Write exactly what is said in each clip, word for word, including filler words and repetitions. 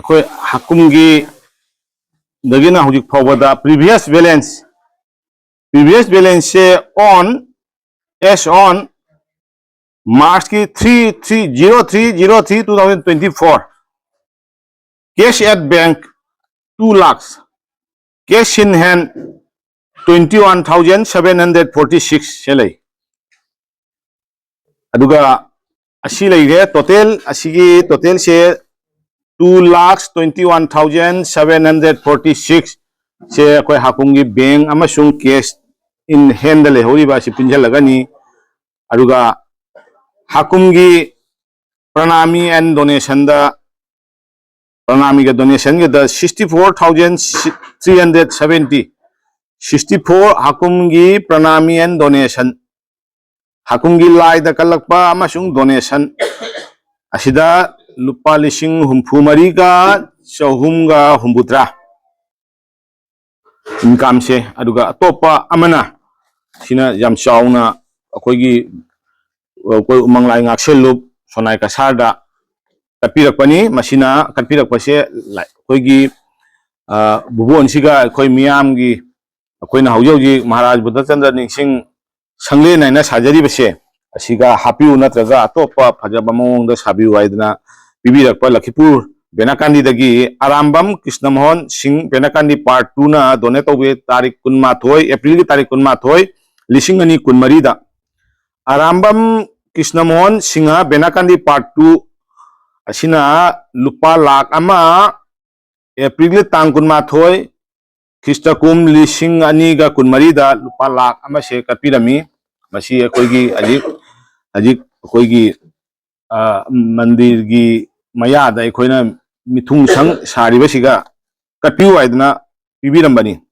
ꯑꯩꯈꯣꯏ ꯍꯥꯀꯨꯝꯒꯤ ꯗꯒꯤꯅ ꯍꯧꯖꯤꯛ ꯐꯥꯎꯕꯗ previous balance, previous balance say on, as on March ꯀꯤ three three zero three zero three two thousand twenty four, cash at bank two lakhs, cash in hand twenty one thousand seven hundred forty six ꯁꯦ ꯂꯩ꯫ ꯑꯗꯨꯒ ꯑꯁꯤ ꯂꯩꯔꯦ, total, ꯑꯁꯤꯒꯤ total ꯁꯦ two lakhs twenty one thousand seven hundred forty six ꯁꯦ ꯑꯩꯈꯣꯏ ꯍꯥꯀꯨꯝꯒꯤ bank ꯑꯃꯁꯨꯡ cash in hand ꯗ ꯂꯩꯍꯧꯔꯤꯕ ꯑꯁꯤ ꯄꯨꯟꯁꯤꯜꯂꯒꯅꯤ꯫ ꯑꯗꯨꯒ ꯍꯥꯀꯨꯝꯒꯤ ꯄ꯭ꯔꯅꯥꯃꯤ and donation ꯗ, ꯄ꯭ꯔꯅꯥꯃꯤꯒ donation ꯒꯗ sixty four thousand three hundred seventy, sixty four ꯍꯥꯀꯨꯝꯒꯤ ꯄ꯭ꯔꯅꯥꯃꯤ and donation, ꯍꯥꯀꯨꯝꯒꯤ ꯂꯥꯏꯗ ꯀꯠꯂꯛꯄ ꯑꯃꯁꯨꯡ donation ꯑꯁꯤꯗ ꯂꯨꯄꯥ ꯂꯤꯁꯤꯡ ꯍꯨꯝꯐꯨ ꯃꯔꯤꯒ ꯆꯍꯨꯝꯒ ꯍꯨꯝꯐꯨꯇꯔꯥ income ꯁꯦ꯫ ꯑꯗꯨꯒ ꯑꯇꯣꯞꯄ ꯑꯃꯅ, ꯁꯤꯅ ꯌꯥꯝ ꯆꯥꯎꯅ ꯑꯩꯈꯣꯏꯒꯤ, ꯑꯩꯈꯣꯏ ꯎꯃꯪ ꯂꯥꯏ ꯉꯥꯛꯁꯦꯜꯂꯨꯞ ꯁꯣꯅꯥꯏ ꯀꯁꯥꯔꯗ ꯀꯠꯄꯤꯔꯛꯄꯅꯤ꯫ ꯃꯁꯤꯅ ꯀꯠꯄꯤꯔꯛꯄꯁꯦ ꯂꯥꯏ-, ꯑꯩꯈꯣꯏꯒꯤ, ꯑ, ꯚꯨꯕꯣꯟꯁꯤꯒ ꯑꯩꯈꯣꯏ ꯃꯤꯌꯥꯝꯒꯤ, ꯑꯩꯈꯣꯏꯅ ꯍꯧꯖꯤꯛ ꯍꯧꯖꯤꯛ ꯃꯍꯥꯔꯥꯖ ꯕꯨꯙꯆꯟꯗ꯭ꯔ ꯅꯤꯡꯁꯤꯡ ꯁꯪꯂꯦꯟ ꯍꯥꯏꯅ ꯁꯥꯖꯔꯤꯕꯁꯦ ꯑꯁꯤꯒ ꯍꯥꯞꯄꯤꯌꯨ, ꯅꯠꯇ꯭ꯔꯒ ꯑꯇꯣꯞꯄ ꯐꯖꯕ ꯃꯑꯣꯡꯗ ꯁꯥꯕꯤꯌꯨ ꯍꯥꯏꯗꯅ ꯄꯤꯕꯤꯔꯛꯄ ꯂꯈꯤꯄꯨꯔ ꯕꯦꯅꯥꯀꯥꯟꯗꯤꯗꯒꯤ ꯑꯔꯥꯝꯕꯝ ꯀ꯭ꯔꯤꯁꯅꯃꯣꯍꯟ ꯁꯤꯡ, ꯕꯦꯅꯥꯀꯥꯟꯗꯤ part two ꯅ donate ꯇꯧꯕꯤ, ꯇꯥꯔꯤꯛ ꯀꯨꯟꯃꯥꯊꯣꯏ, April ꯒꯤ ꯇꯥꯔꯤꯛ ꯀꯨꯟꯃꯥꯊꯣꯏ, ꯂꯤꯁꯤꯡ ꯑꯅꯤ ꯀꯨꯟꯃꯔꯤꯗ꯫ ꯑꯔꯥꯝꯕꯝ ꯀ꯭ꯔꯤꯁꯅꯃꯣꯍꯟ ꯁꯤꯡꯍ, ꯕꯦꯅꯥꯀꯥꯟꯗꯤ part two ꯑꯁꯤꯅ ꯂꯨꯄꯥ ꯂꯥꯈ ꯑꯃ, April ꯒꯤ ꯇꯥꯡ ꯀꯨꯟꯃꯥꯊꯣꯏ, ꯈ꯭ꯔꯤꯁꯇ ꯀꯨꯝ ꯂꯤꯁꯤꯡ ꯑꯅꯤꯒ ꯀꯨꯟꯃꯔꯤꯗ ꯂꯨꯄꯥ ꯂꯥꯈ ꯑꯃꯁꯦ ꯀꯠꯄꯤꯔꯝꯃꯤ꯫ ꯃꯁꯤ ꯑꯩꯈꯣꯏꯒꯤ ꯍꯧꯖꯤꯛ, ꯍꯧꯖꯤꯛ ꯑꯩꯈꯣꯏꯒꯤ, ꯑ, ꯃꯟꯗꯤꯔꯒꯤ ꯃꯌꯥꯗ ꯑꯩꯈꯣꯏꯅ ꯃꯤꯊꯨꯡ ꯁꯪ ꯁꯥꯔꯤꯕꯁꯤꯒ ꯀꯠꯄꯤꯌꯨ ꯍꯥꯏꯗꯅ ꯄꯤꯕꯤꯔꯝꯕꯅꯤ꯫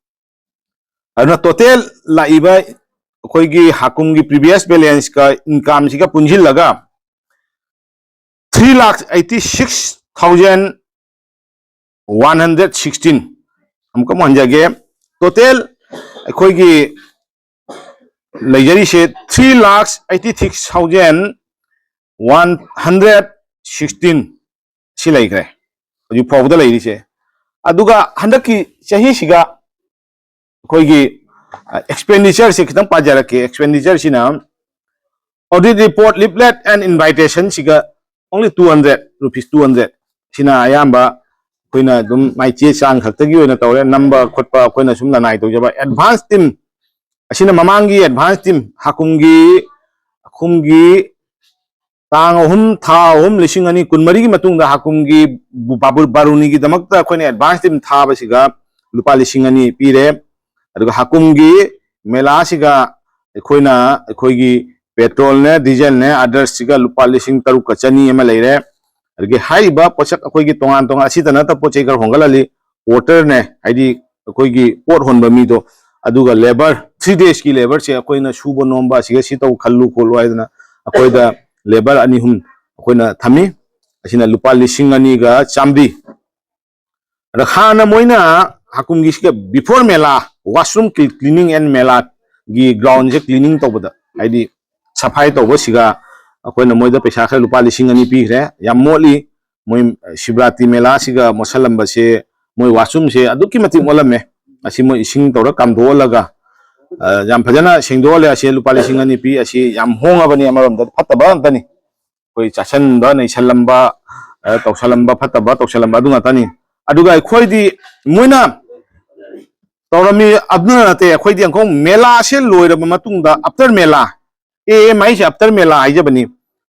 ꯑꯗꯨꯅ total ꯂꯥꯛꯏꯕ ꯑꯩꯈꯣꯏꯒꯤ ꯍꯥꯀꯨꯝꯒꯤ previous balance ꯀ income ꯁꯤꯒ ꯄꯨꯟꯁꯤꯜꯂꯒ three lakh eighty six thousand one hundred sixteen꯫ ꯑꯃꯨꯛꯀ ꯑꯃꯨꯛ ꯍꯟꯖꯒꯦ, total ꯑꯩꯈꯣꯏꯒꯤ ꯂꯩꯖꯔꯤꯁꯦ three lakh eighty six thousand one hundred sixteen ꯁꯤ ꯂꯩꯈ꯭ꯔꯦ꯫ ꯍꯧꯖꯤꯛ ꯐꯥꯎꯕꯗ ꯂꯩꯔꯤꯁꯦ꯫ ꯑꯗꯨꯒ ꯍꯟꯗꯛꯀꯤ ꯆꯍꯤꯁꯤꯒ ꯑꯩꯈꯣꯏꯒꯤ ꯑꯦꯛꯁꯄꯦꯟꯗꯤꯆꯔꯁꯦ ꯈꯤꯇꯪ ꯄꯥꯖꯔꯛꯀꯦ꯫ ꯑꯦꯛꯁꯄꯦꯟꯗꯤꯆꯔꯁꯤꯅ audit report, leaflet and invitation ꯁꯤꯒ only two hundred rupees, two hundred꯫ ꯁꯤꯅ ꯑꯌꯥꯝꯕ ꯑꯩꯈꯣꯏꯅ ꯑꯗꯨꯝ ꯃꯥꯏ ꯆꯦ ꯆꯥꯡ ꯈꯛꯇꯒꯤ ꯑꯣꯏꯅ ꯇꯧꯔꯦ꯫ ꯅꯝꯕ ꯈꯣꯠꯄ ꯑꯩꯈꯣꯏꯅ ꯁꯨꯝ ꯂꯅꯥꯏ ꯇꯧꯖꯕ꯫ ꯑꯦꯗꯚꯥꯟꯁ ꯇꯤꯝ, ꯑꯁꯤꯅ ꯃꯃꯥꯡꯒꯤ ꯑꯦꯗꯚꯥꯟꯁ ꯇꯤꯝ, ꯍꯥꯀꯨꯝꯒꯤ, ꯍꯥꯀꯨꯝꯒꯤ ꯇꯥꯡ ꯑꯍꯨꯝ, ꯊꯥ ꯑꯍꯨꯝ, ꯂꯤꯁꯤꯡ ꯑꯅꯤ ꯀꯨꯟꯃꯔꯤꯒꯤ ꯃꯇꯨꯡꯗ ꯍꯥꯀꯨꯝꯒꯤ ꯕꯥꯕꯨ-, ꯕꯥꯔꯨꯅꯤꯒꯤꯗꯃꯛꯇ ꯑꯩꯈꯣꯏꯅ ꯑꯦꯗꯚꯥꯟꯁ ꯇꯤꯝ ꯊꯥꯕꯁꯤꯒ ꯂꯨꯄꯥ ꯂꯤꯁꯤꯡ ꯑꯅꯤ ꯄꯤꯔꯦ꯫ ꯑꯗꯨꯒ ꯍꯥꯀꯨꯝꯒꯤ ꯃꯦꯂꯥꯁꯤꯒ ꯑꯩꯈꯣꯏꯅ ꯑꯩꯈꯣꯏꯒꯤ ꯄꯦꯇ꯭ꯔꯣꯜꯅꯦ, ꯗꯤꯖꯜꯅꯦ, ꯑꯗꯔꯁꯁꯤꯒ ꯂꯨꯄꯥ ꯂꯤꯁꯤꯡ ꯇꯔꯨꯛꯀ ꯆꯅꯤ ꯑꯃ ꯂꯩꯔꯦ꯫ ꯑꯗꯒꯤ ꯍꯥꯏꯔꯤꯕ ꯄꯣꯠꯁꯛ ꯑꯩꯈꯣꯏꯒꯤ ꯇꯣꯉꯥꯟ ꯇꯣꯉꯥꯟ, ꯑꯁꯤꯗ ꯅꯠꯇꯕ ꯄꯣꯠ ꯆꯩ ꯈꯔ ꯍꯣꯡꯒꯠꯍꯜꯂꯤ꯫ ꯄꯣꯔꯇꯔꯅꯦ, ꯍꯥꯏꯗꯤ ꯑꯩꯈꯣꯏꯒꯤ ꯄꯣꯠ ꯍꯣꯟꯕ ꯃꯤꯗꯣ, ꯑꯗꯨꯒ ꯂꯦꯕꯔ, ꯊ꯭ꯔꯤ ꯗꯦꯖꯀꯤ ꯂꯦꯕꯔꯁꯦ ꯑꯩꯈꯣꯏꯅ ꯁꯨꯕ ꯅꯣꯝꯕ ꯑꯁꯤꯒ ꯁꯤ ꯇꯧ ꯈꯜꯂꯨ ꯈꯣꯠꯂꯨ ꯍꯥꯏꯗꯅ ꯑꯩꯈꯣꯏꯗ ꯂꯦꯕꯔ ꯑꯅꯤ ꯑꯍꯨꯝ ꯑꯩꯈꯣꯏꯅ ꯊꯝꯃꯤ꯫ ꯑꯁꯤꯅ ꯂꯨꯄꯥ ꯂꯤꯁꯤꯡ ꯑꯅꯤꯒ ꯆꯥꯝꯃꯔꯤ꯫ ꯑꯗ ꯍꯥꯟꯅ ꯃꯣꯏꯅ ꯍꯥꯀꯨꯝꯒꯤꯁꯤꯒ before ꯃꯦꯂꯥ, washroom cleaning and ꯃꯦꯂꯥꯒꯤ ꯒ꯭ꯔꯥꯎꯟꯁꯦ ꯀ꯭ꯂꯤꯅꯤꯡ ꯇꯧꯕꯗ, ꯍꯥꯏꯗꯤ ꯁꯐꯥꯏ ꯇꯧꯕꯁꯤꯒ ꯑꯩꯈꯣꯏꯅ ꯃꯣꯏꯗ ꯄꯩꯁꯥ ꯈꯔ ꯂꯨꯄꯥ ꯂꯤꯁꯤꯡ ꯑꯅꯤ ꯄꯤꯈ꯭ꯔꯦ꯫ ꯌꯥꯝ ꯃꯣꯠꯂꯤ꯫ ꯃꯣꯏ ꯁꯤꯕꯔꯥꯇ꯭ꯔꯤ ꯃꯦꯂꯥꯁꯤꯒ ꯃꯣꯠꯁꯜꯂꯝꯕꯁꯦ, ꯃꯣꯏ ꯋꯥꯁꯔꯨꯝꯁꯦ ꯑꯗꯨꯛꯀꯤ ꯃꯇꯤꯛ ꯃꯣꯠꯂꯝꯃꯦ꯫ ꯑꯁꯤ ꯃꯣꯏ ꯏꯁꯤꯡ ꯇꯧꯔ ꯀꯥꯝꯊꯣꯛꯍꯜꯂꯒ, ꯑ, ꯌꯥꯝ ꯐꯖꯅ ꯁꯦꯡꯗꯣꯛꯍꯜꯂꯦ꯫ ꯑꯁꯤ ꯂꯨꯄꯥ ꯂꯤꯁꯤꯡ ꯑꯅꯤ ꯄꯤ꯫ ꯑꯁꯤ ꯌꯥꯝ ꯍꯣꯡꯉꯕꯅꯤ, ꯑꯃꯔꯣꯝꯗ ꯐꯠꯇꯕ ꯑꯝꯇꯅꯤ꯫ ꯑꯩꯈꯣꯏ ꯆꯥꯁꯟꯕ, ꯅꯩꯁꯜꯂꯝꯕ, ꯑ, ꯇꯧꯁꯜꯂꯝꯕ, ꯐꯠꯇꯕ ꯇꯧꯁꯜꯂꯝꯕ ꯑꯗꯨ ꯉꯥꯛꯇꯅꯤ꯫ ꯑꯗꯨꯒ ꯑꯩꯈꯣꯏꯗꯤ ꯃꯣꯏꯅ ꯇꯧꯔꯝꯃꯤ ꯑꯗꯨꯅ ꯅꯠꯇꯦ, ꯑꯩꯈꯣꯏꯗꯤ ꯑꯃꯨꯛ ꯃꯦꯂꯥꯁꯦ ꯂꯣꯏꯔꯕ ꯃꯇꯨꯡꯗ, ꯑꯥꯐꯇꯔ ꯃꯦꯂꯥ, ꯑꯦ ꯑꯦꯝ ꯍꯥꯏꯁꯦ ꯑꯥꯐꯇꯔ ꯃꯦꯂꯥ ꯍꯥꯏꯖꯕꯅꯤ꯫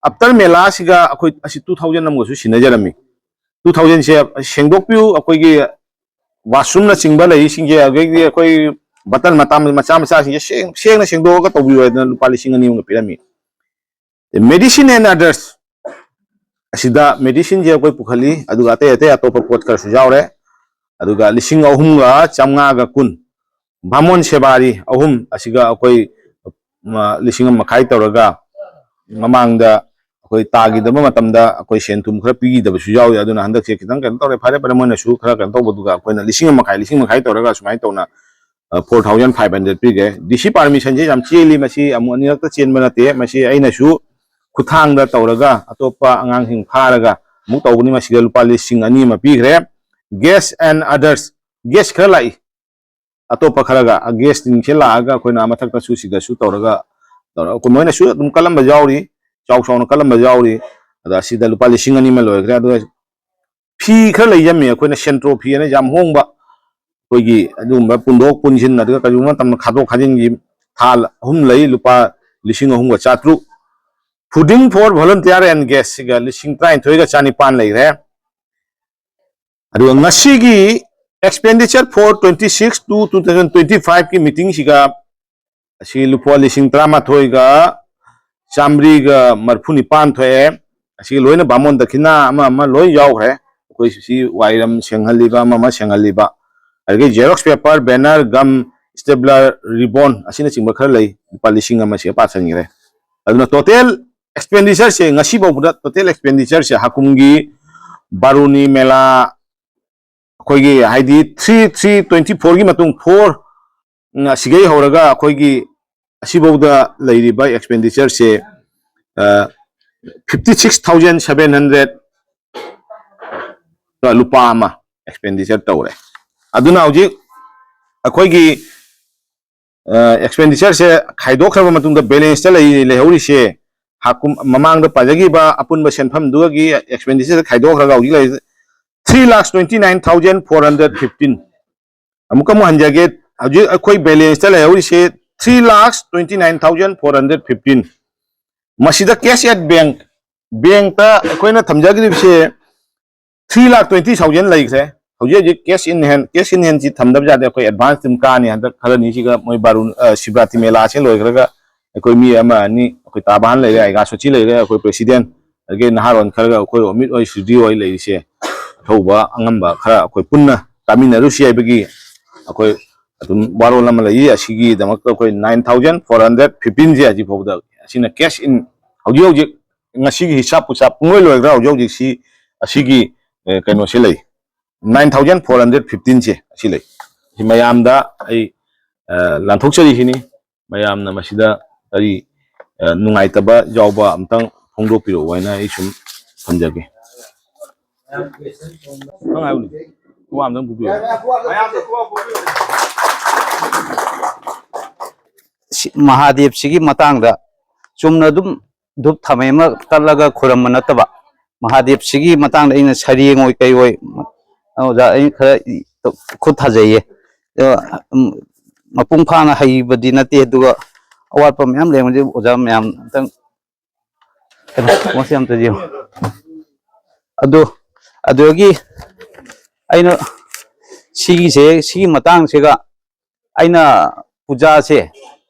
ꯑꯥꯐꯇꯔ ꯃꯦꯂꯥꯁꯤꯒ ꯑꯩꯈꯣꯏ ꯑꯁꯤ ꯇꯨ ꯊꯥꯎꯖꯟ ꯑꯃꯒꯁꯨ ꯁꯤꯟꯅꯖꯔꯝꯃꯤ꯫ ꯇꯨ ꯊꯥꯎꯖꯟꯁꯦ ꯁꯦꯡꯗꯣꯛꯄꯤꯌꯨ, ꯑꯩꯈꯣꯏꯒꯤ ꯋꯥꯁꯔꯨꯝꯅꯆꯤꯡꯕ ꯂꯩꯔꯤꯁꯤꯡꯁꯦ, ꯑꯗꯨꯗꯒꯤꯗꯤ ꯑꯩꯈꯣꯏ ꯕꯇꯟ ꯃꯇꯥ-, ꯃꯆꯥ ꯃꯆꯥꯁꯤꯡꯁꯦ ꯁꯦꯡ-, ꯁꯦꯡꯅ ꯁꯦꯡꯗꯣꯛꯑꯒ ꯇꯧꯕꯤꯌꯨ ꯍꯥꯏꯗꯅ ꯂꯨꯄꯥ ꯂꯤꯁꯤꯡ ꯑꯅꯤ ꯑꯃꯒ ꯄꯤꯔꯝꯃꯤ꯫ Medicine and others, ꯑꯁꯤꯗ ꯃꯦꯗꯤꯁꯤꯟꯁꯦ ꯑꯩꯈꯣꯏ ꯄꯨꯈꯠꯂꯤ, ꯑꯗꯨꯒ ꯑꯇꯩ ꯑꯇꯩ ꯑꯇꯣꯞꯄ ꯄꯣꯠ ꯈꯔꯁꯨ ꯌꯥꯎꯔꯦ꯫ ꯑꯗꯨꯒ ꯂꯤꯁꯤꯡ ꯑꯍꯨꯝꯒ ꯆꯥꯝꯃꯉꯥꯒ ꯀꯨꯟ, ꯚꯥꯃꯣꯟ ꯁꯦꯕꯥꯔꯤ ꯑꯍꯨꯝ, ꯑꯁꯤꯒ ꯑꯩꯈꯣꯏ, ꯃ, ꯂꯤꯁꯤꯡ ꯑꯃ ꯃꯈꯥꯏ ꯇꯧꯔꯒ ꯃꯃꯥꯡꯗ ꯑꯩꯈꯣꯏ ꯇꯥꯈꯤꯗꯕ ꯃꯇꯝꯗ ꯑꯩꯈꯣꯏ ꯁꯦꯟ ꯊꯨꯝ ꯈꯔ ꯄꯤꯈꯤꯗꯕꯁꯨ ꯌꯥꯎꯏ꯫ ꯑꯗꯨꯅ ꯍꯟꯗꯛꯁꯦ ꯈꯤꯇꯪ ꯀꯩꯅꯣ ꯇꯧꯔꯦ꯫ ꯐꯔꯦ ꯐꯔꯦ, ꯃꯣꯏꯅꯁꯨ ꯈꯔ ꯀꯩꯅꯣ ꯇꯧꯕꯗꯨꯒ ꯑꯩꯈꯣꯏꯅ ꯂꯤꯁꯤꯡ ꯑꯃ ꯃꯈꯥꯏ, ꯂꯤꯁꯤꯡ ꯃꯈꯥꯏ ꯇꯧꯔꯒ ꯁꯨꯃꯥꯏꯅ ꯇꯧꯅ, ꯑ, four thousand five hundred ꯄꯤꯈ꯭ꯔꯦ꯫ ꯗꯤ ꯁꯤ ꯄꯥꯔꯃꯤꯁꯟꯁꯦ ꯌꯥꯝ ꯆꯦꯜꯂꯤ꯫ ꯃꯁꯤ ꯑꯃꯨꯛ ꯑꯅꯤꯔꯛꯇ ꯆꯦꯟꯕ ꯅꯠꯇꯦ꯫ ꯃꯁꯤ ꯑꯩꯅꯁꯨ ꯈꯨꯠꯊꯥꯡꯗ ꯇꯧꯔꯒ ꯑꯇꯣꯞꯄ ꯑꯉꯥꯡꯁꯤꯡ ꯐꯥꯔꯒ ꯑꯃꯨꯛ ꯇꯧꯕꯅꯤ꯫ ꯃꯁꯤꯗ ꯂꯨꯄꯥ ꯂꯤꯁꯤꯡ ꯑꯅꯤ ꯑꯃ ꯄꯤꯈ꯭ꯔꯦ꯫ Guest and others, guest ꯈꯔ ꯂꯥꯛꯏ, ꯑꯇꯣꯞꯄ ꯈꯔꯒ꯫ Guest ꯁꯤꯡꯁꯦ ꯂꯥꯛꯑꯒ ꯑꯩꯈꯣꯏꯅ ꯃꯊꯛꯇꯁꯨ ꯁꯤꯗꯁꯨ ꯇꯧꯔꯒ ꯇꯧꯔꯒ ꯑꯩꯈꯣꯏ ꯃꯣꯏꯅꯁꯨ ꯑꯗꯨꯝ ꯀꯜꯂꯝꯕ ꯌꯥꯎꯔꯤ, ꯆꯥꯎ ꯆꯥꯎꯅ ꯀꯜꯂꯝꯕ ꯌꯥꯎꯔꯤ꯫ ꯑꯗ ꯑꯁꯤꯗ ꯂꯨꯄꯥ ꯂꯤꯁꯤꯡ ꯑꯅꯤ ꯑꯃ ꯂꯣꯏꯈ꯭ꯔꯦ꯫ ꯑꯗꯨꯒ ꯐꯤ ꯈꯔ ꯂꯩꯖꯝꯃꯤ ꯑꯩꯈꯣꯏꯅ, ꯁꯦꯟꯇ꯭ꯔꯣ ꯐꯤ ꯍꯥꯏꯅ ꯌꯥꯝ ꯍꯣꯡꯕ, ꯑꯩꯈꯣꯏꯒꯤ ꯑꯗꯨꯒꯨꯝꯕ ꯄꯨꯟꯗꯣꯛ ꯄꯨꯟꯁꯤꯟ, ꯑꯗꯨꯒ ꯀꯔꯤꯒꯨꯝꯕ ꯃꯇꯝꯗ ꯈꯥꯗꯣꯛ ꯈꯥꯖꯤꯟꯒꯤ ꯊꯥ ꯑꯍꯨꯝ ꯂꯩ, ꯂꯨꯄꯥ ꯂꯤꯁꯤꯡ ꯑꯍꯨꯝꯒ ꯆꯥꯇ꯭ꯔꯨꯛ꯫ Fooding for volunteer and guest ꯁꯤꯒ ꯂꯤꯁꯤꯡ ꯇꯔꯥꯅꯤꯊꯣꯏꯒ ꯆꯥꯅꯤꯄꯥꯟ ꯂꯩꯈ꯭ꯔꯦ꯫ ꯑꯗꯨꯒ ꯉꯁꯤꯒꯤ expenditure for twenty six to two thousand twenty five ꯀꯤ meeting ꯁꯤꯒ ꯑꯁꯤ ꯂꯨꯄꯥ ꯂꯤꯁꯤꯡ ꯇꯔꯥꯃꯥꯊꯣꯏꯒ ꯆꯥꯃꯔꯤꯒ ꯃꯔꯤꯐꯨ ꯅꯤꯄꯥꯟ ꯊꯣꯛꯑꯦ꯫ ꯑꯁꯤ ꯂꯣꯏꯅ ꯕꯥꯃꯣꯟ ꯗꯈꯤꯅꯥ ꯑꯃ ꯑꯃ ꯂꯣꯏ ꯌꯥꯎꯈ꯭ꯔꯦ꯫ ꯑꯩꯈꯣꯏ ꯁꯤ ꯋꯥꯏꯔꯝ ꯁꯦꯡꯍꯜꯂꯤꯕ, ꯑꯃ ꯑꯃ ꯁꯦꯡꯍꯜꯂꯤꯕ, ꯑꯗꯒꯤ xerox paper, banner, gum, stapler, ribbon ꯑꯁꯤꯅꯆꯤꯡꯕ ꯈꯔ ꯂꯩ꯫ ꯂꯨꯄꯥ ꯂꯤꯁꯤꯡ ꯑꯃ ꯁꯤꯗ ꯄꯥꯁꯟꯈ꯭ꯔꯦ꯫ ꯑꯗꯨꯅ total expenditure ꯁꯦ ꯉꯁꯤ ꯐꯥꯎꯕꯗ total expenditure ꯁꯦ ꯍꯥꯀꯨꯝꯒꯤ ꯕꯥꯔꯨꯅꯤ ꯃꯦꯂꯥ, ꯑꯩꯈꯣꯏꯒꯤ ꯍꯥꯏꯗꯤ three three twenty four ꯒꯤ ꯃꯇꯨꯡ, four, ꯎꯝ, ꯑꯁꯤꯒꯩ ꯍꯧꯔꯒ ꯑꯩꯈꯣꯏꯒꯤ ꯑꯁꯤꯐꯥꯎꯗ ꯂꯩꯔꯤꯕ expenditure ꯁꯦ, ꯑ, fifty six thousand seven hundred ꯂꯨꯄꯥ ꯑꯃ expenditure ꯇꯧꯔꯦ꯫ ꯑꯗꯨꯅ ꯍꯧꯖꯤꯛ ꯑꯩꯈꯣꯏꯒꯤ, ꯑ, expenditure ꯁꯦ ꯈꯥꯏꯗꯣꯛꯈ꯭ꯔꯕ ꯃꯇꯨꯡꯗ balance ꯇ ꯂꯩ-, ꯂꯩꯍꯧꯔꯤꯁꯦ, ꯍꯥꯀꯨꯝ-, ꯃꯃꯥꯡꯗ ꯄꯥꯖꯈꯤꯕ ꯑꯄꯨꯟꯕ ꯁꯦꯟꯐꯝꯗꯨꯒꯤ expenditure ꯁꯦ ꯈꯥꯏꯗꯣꯛꯈ꯭ꯔꯒ ꯍꯧꯖꯤꯛ ꯂꯩꯔꯤꯁꯦ three lakhs twenty nine thousand four hundred fifteen꯫ ꯑꯃꯨꯛꯀ ꯑꯃꯨꯛ ꯍꯟꯖꯒꯦ, ꯍꯧꯖꯤꯛ ꯑꯩꯈꯣꯏ balance ꯇ ꯂꯩꯍꯧꯔꯤꯁꯦ three lakhs twenty nine thousand four hundred fifteen꯫ ꯃꯁꯤꯗ cash at bank, bank ꯇ ꯑꯩꯈꯣꯏꯅ ꯊꯝꯖꯈ꯭ꯔꯤꯕꯁꯦ three lakh twenty thousand ꯂꯩꯈ꯭ꯔꯦ꯫ ꯍꯧꯖꯤꯛ ꯍꯧꯖꯤꯛ cash in hand, cash in hand ꯁꯤ ꯊꯝꯗꯕ ꯌꯥꯗꯦ꯫ ꯑꯩꯈꯣꯏ advance ꯑꯗꯨꯝ ꯀꯥꯅꯤ꯫ ꯍꯟꯗꯛ ꯈꯔꯅꯤ ꯁꯤꯒ ꯃꯣꯏ ꯕꯥꯔꯨ-, ꯑ, ꯁꯤꯕꯔꯥꯇ꯭ꯔꯤ ꯃꯦꯂꯥꯁꯦ ꯂꯣꯏꯈ꯭ꯔꯒ ꯑꯩꯈꯣꯏ ꯃꯤ ꯑꯃ ꯑꯅꯤ, ꯑꯩꯈꯣꯏ ꯇꯥꯕꯥꯟ ꯂꯩꯔꯦ, ꯑꯩꯒꯥ ꯁꯣꯆꯤ ꯂꯩꯔꯦ, ꯑꯩꯈꯣꯏ president, ꯑꯗꯒꯤ ꯅꯍꯥꯔꯣꯟ ꯈꯔꯒ ꯑꯩꯈꯣꯏ ꯑꯣꯃꯤꯠ ꯍꯣꯏ, ꯁꯨꯗꯤ ꯍꯣꯏ ꯂꯩꯔꯤꯁꯦ, ꯑꯊꯧꯕ ꯑꯉꯝꯕ ꯈꯔ ꯑꯩꯈꯣꯏ ꯄꯨꯟꯅ ꯀꯥꯃꯤꯟꯅꯔꯨꯁꯤ ꯍꯥꯏꯕꯒꯤ ꯑꯩꯈꯣꯏ ꯑꯗꯨꯝ ꯋꯥꯔꯣꯜ ꯑꯃ ꯂꯩ꯫ ꯑꯁꯤꯒꯤꯗꯃꯛꯇ ꯑꯩꯈꯣꯏ nine thousand four hundred fifteen ꯁꯦ ꯍꯧꯖꯤꯛ ꯐꯥꯎꯕꯗ, ꯑꯁꯤꯅ cash in, ꯍꯧꯖꯤꯛ ꯍꯧꯖꯤꯛ ꯉꯁꯤꯒꯤ ꯍꯤꯁꯥꯞ ꯄꯨꯁꯥꯞ ꯄꯨꯡꯂꯣꯏ ꯂꯣꯏꯈ꯭ꯔꯥ? ꯍꯧꯖꯤꯛ ꯍꯧꯖꯤꯛ ꯁꯤ ꯑꯁꯤꯒꯤ, ꯑꯦ, ꯀꯩꯅꯣꯁꯦ ꯂꯩ, nine thousand four hundred fifteen ꯁꯦ ꯑꯁꯤ ꯂꯩ꯫ ꯁꯤ ꯃꯌꯥꯝꯗ ꯑꯩ, ꯑ, ꯂꯥꯟꯊꯣꯛꯆꯔꯤꯁꯤꯅꯤ꯫ ꯃꯌꯥꯝꯅ ꯃꯁꯤꯗ ꯀꯔꯤ, ꯑ, ꯅꯨꯡꯉꯥꯏꯇꯕ ꯌꯥꯎꯕ ꯑꯝꯇꯪ ꯐꯣꯡꯗꯣꯛꯄꯤꯔꯛꯎ ꯍꯥꯏꯅ ꯑꯩ ꯁꯨꯝ ꯊꯝꯖꯒꯦ꯫ ꯅꯪ ꯍꯥꯏꯌꯨꯅꯦ꯫ ꯋꯥ ꯑꯝꯇꯪ ꯐꯨꯕꯤꯌꯨ꯫ ꯁꯤ, ꯃꯍꯥꯗꯦꯕꯁꯤꯒꯤ ꯃꯇꯥꯡꯗ ꯆꯨꯝꯅ ꯑꯗꯨꯝ ꯙꯨꯞ ꯊꯥꯃꯩ ꯑꯃ ꯀꯠꯂꯒ ꯈꯨꯔꯝꯕ ꯅꯠꯇꯕ, ꯃꯍꯥꯗꯦꯕꯁꯤꯒꯤ ꯃꯇꯥꯡꯗ ꯑꯩꯅ ꯁꯩꯔꯦꯡ ꯑꯣꯏ ꯀꯩ ꯑꯣꯏ, ꯑꯣꯖꯥ, ꯑꯩ ꯈꯔ ꯈꯨꯠ ꯊꯥꯖꯩꯌꯦ꯫ ꯑꯗꯣ, ꯎꯝ, ꯃꯄꯨꯡ ꯐꯥꯅ ꯍꯩꯕꯗꯤ ꯅꯠꯇꯦ, ꯑꯗꯨꯒ ꯑꯋꯥꯠꯄ ꯃꯌꯥꯝ ꯂꯩꯔꯝꯃꯗꯤ ꯑꯣꯖꯥ ꯃꯌꯥꯝ ꯑꯝꯇꯪ ꯀꯩꯅꯣ, ꯃꯁꯤ ꯑꯝꯇ ꯌꯦꯡꯉꯨ꯫ ꯑꯗꯨ, ꯑꯗꯨꯗꯒꯤ ꯑꯩꯅ ꯁꯤꯒꯤꯁꯦ, ꯁꯤꯒꯤ ꯃꯇꯥꯡꯁꯤꯒ ꯑꯩꯅ ꯄꯨꯖꯥꯁꯦ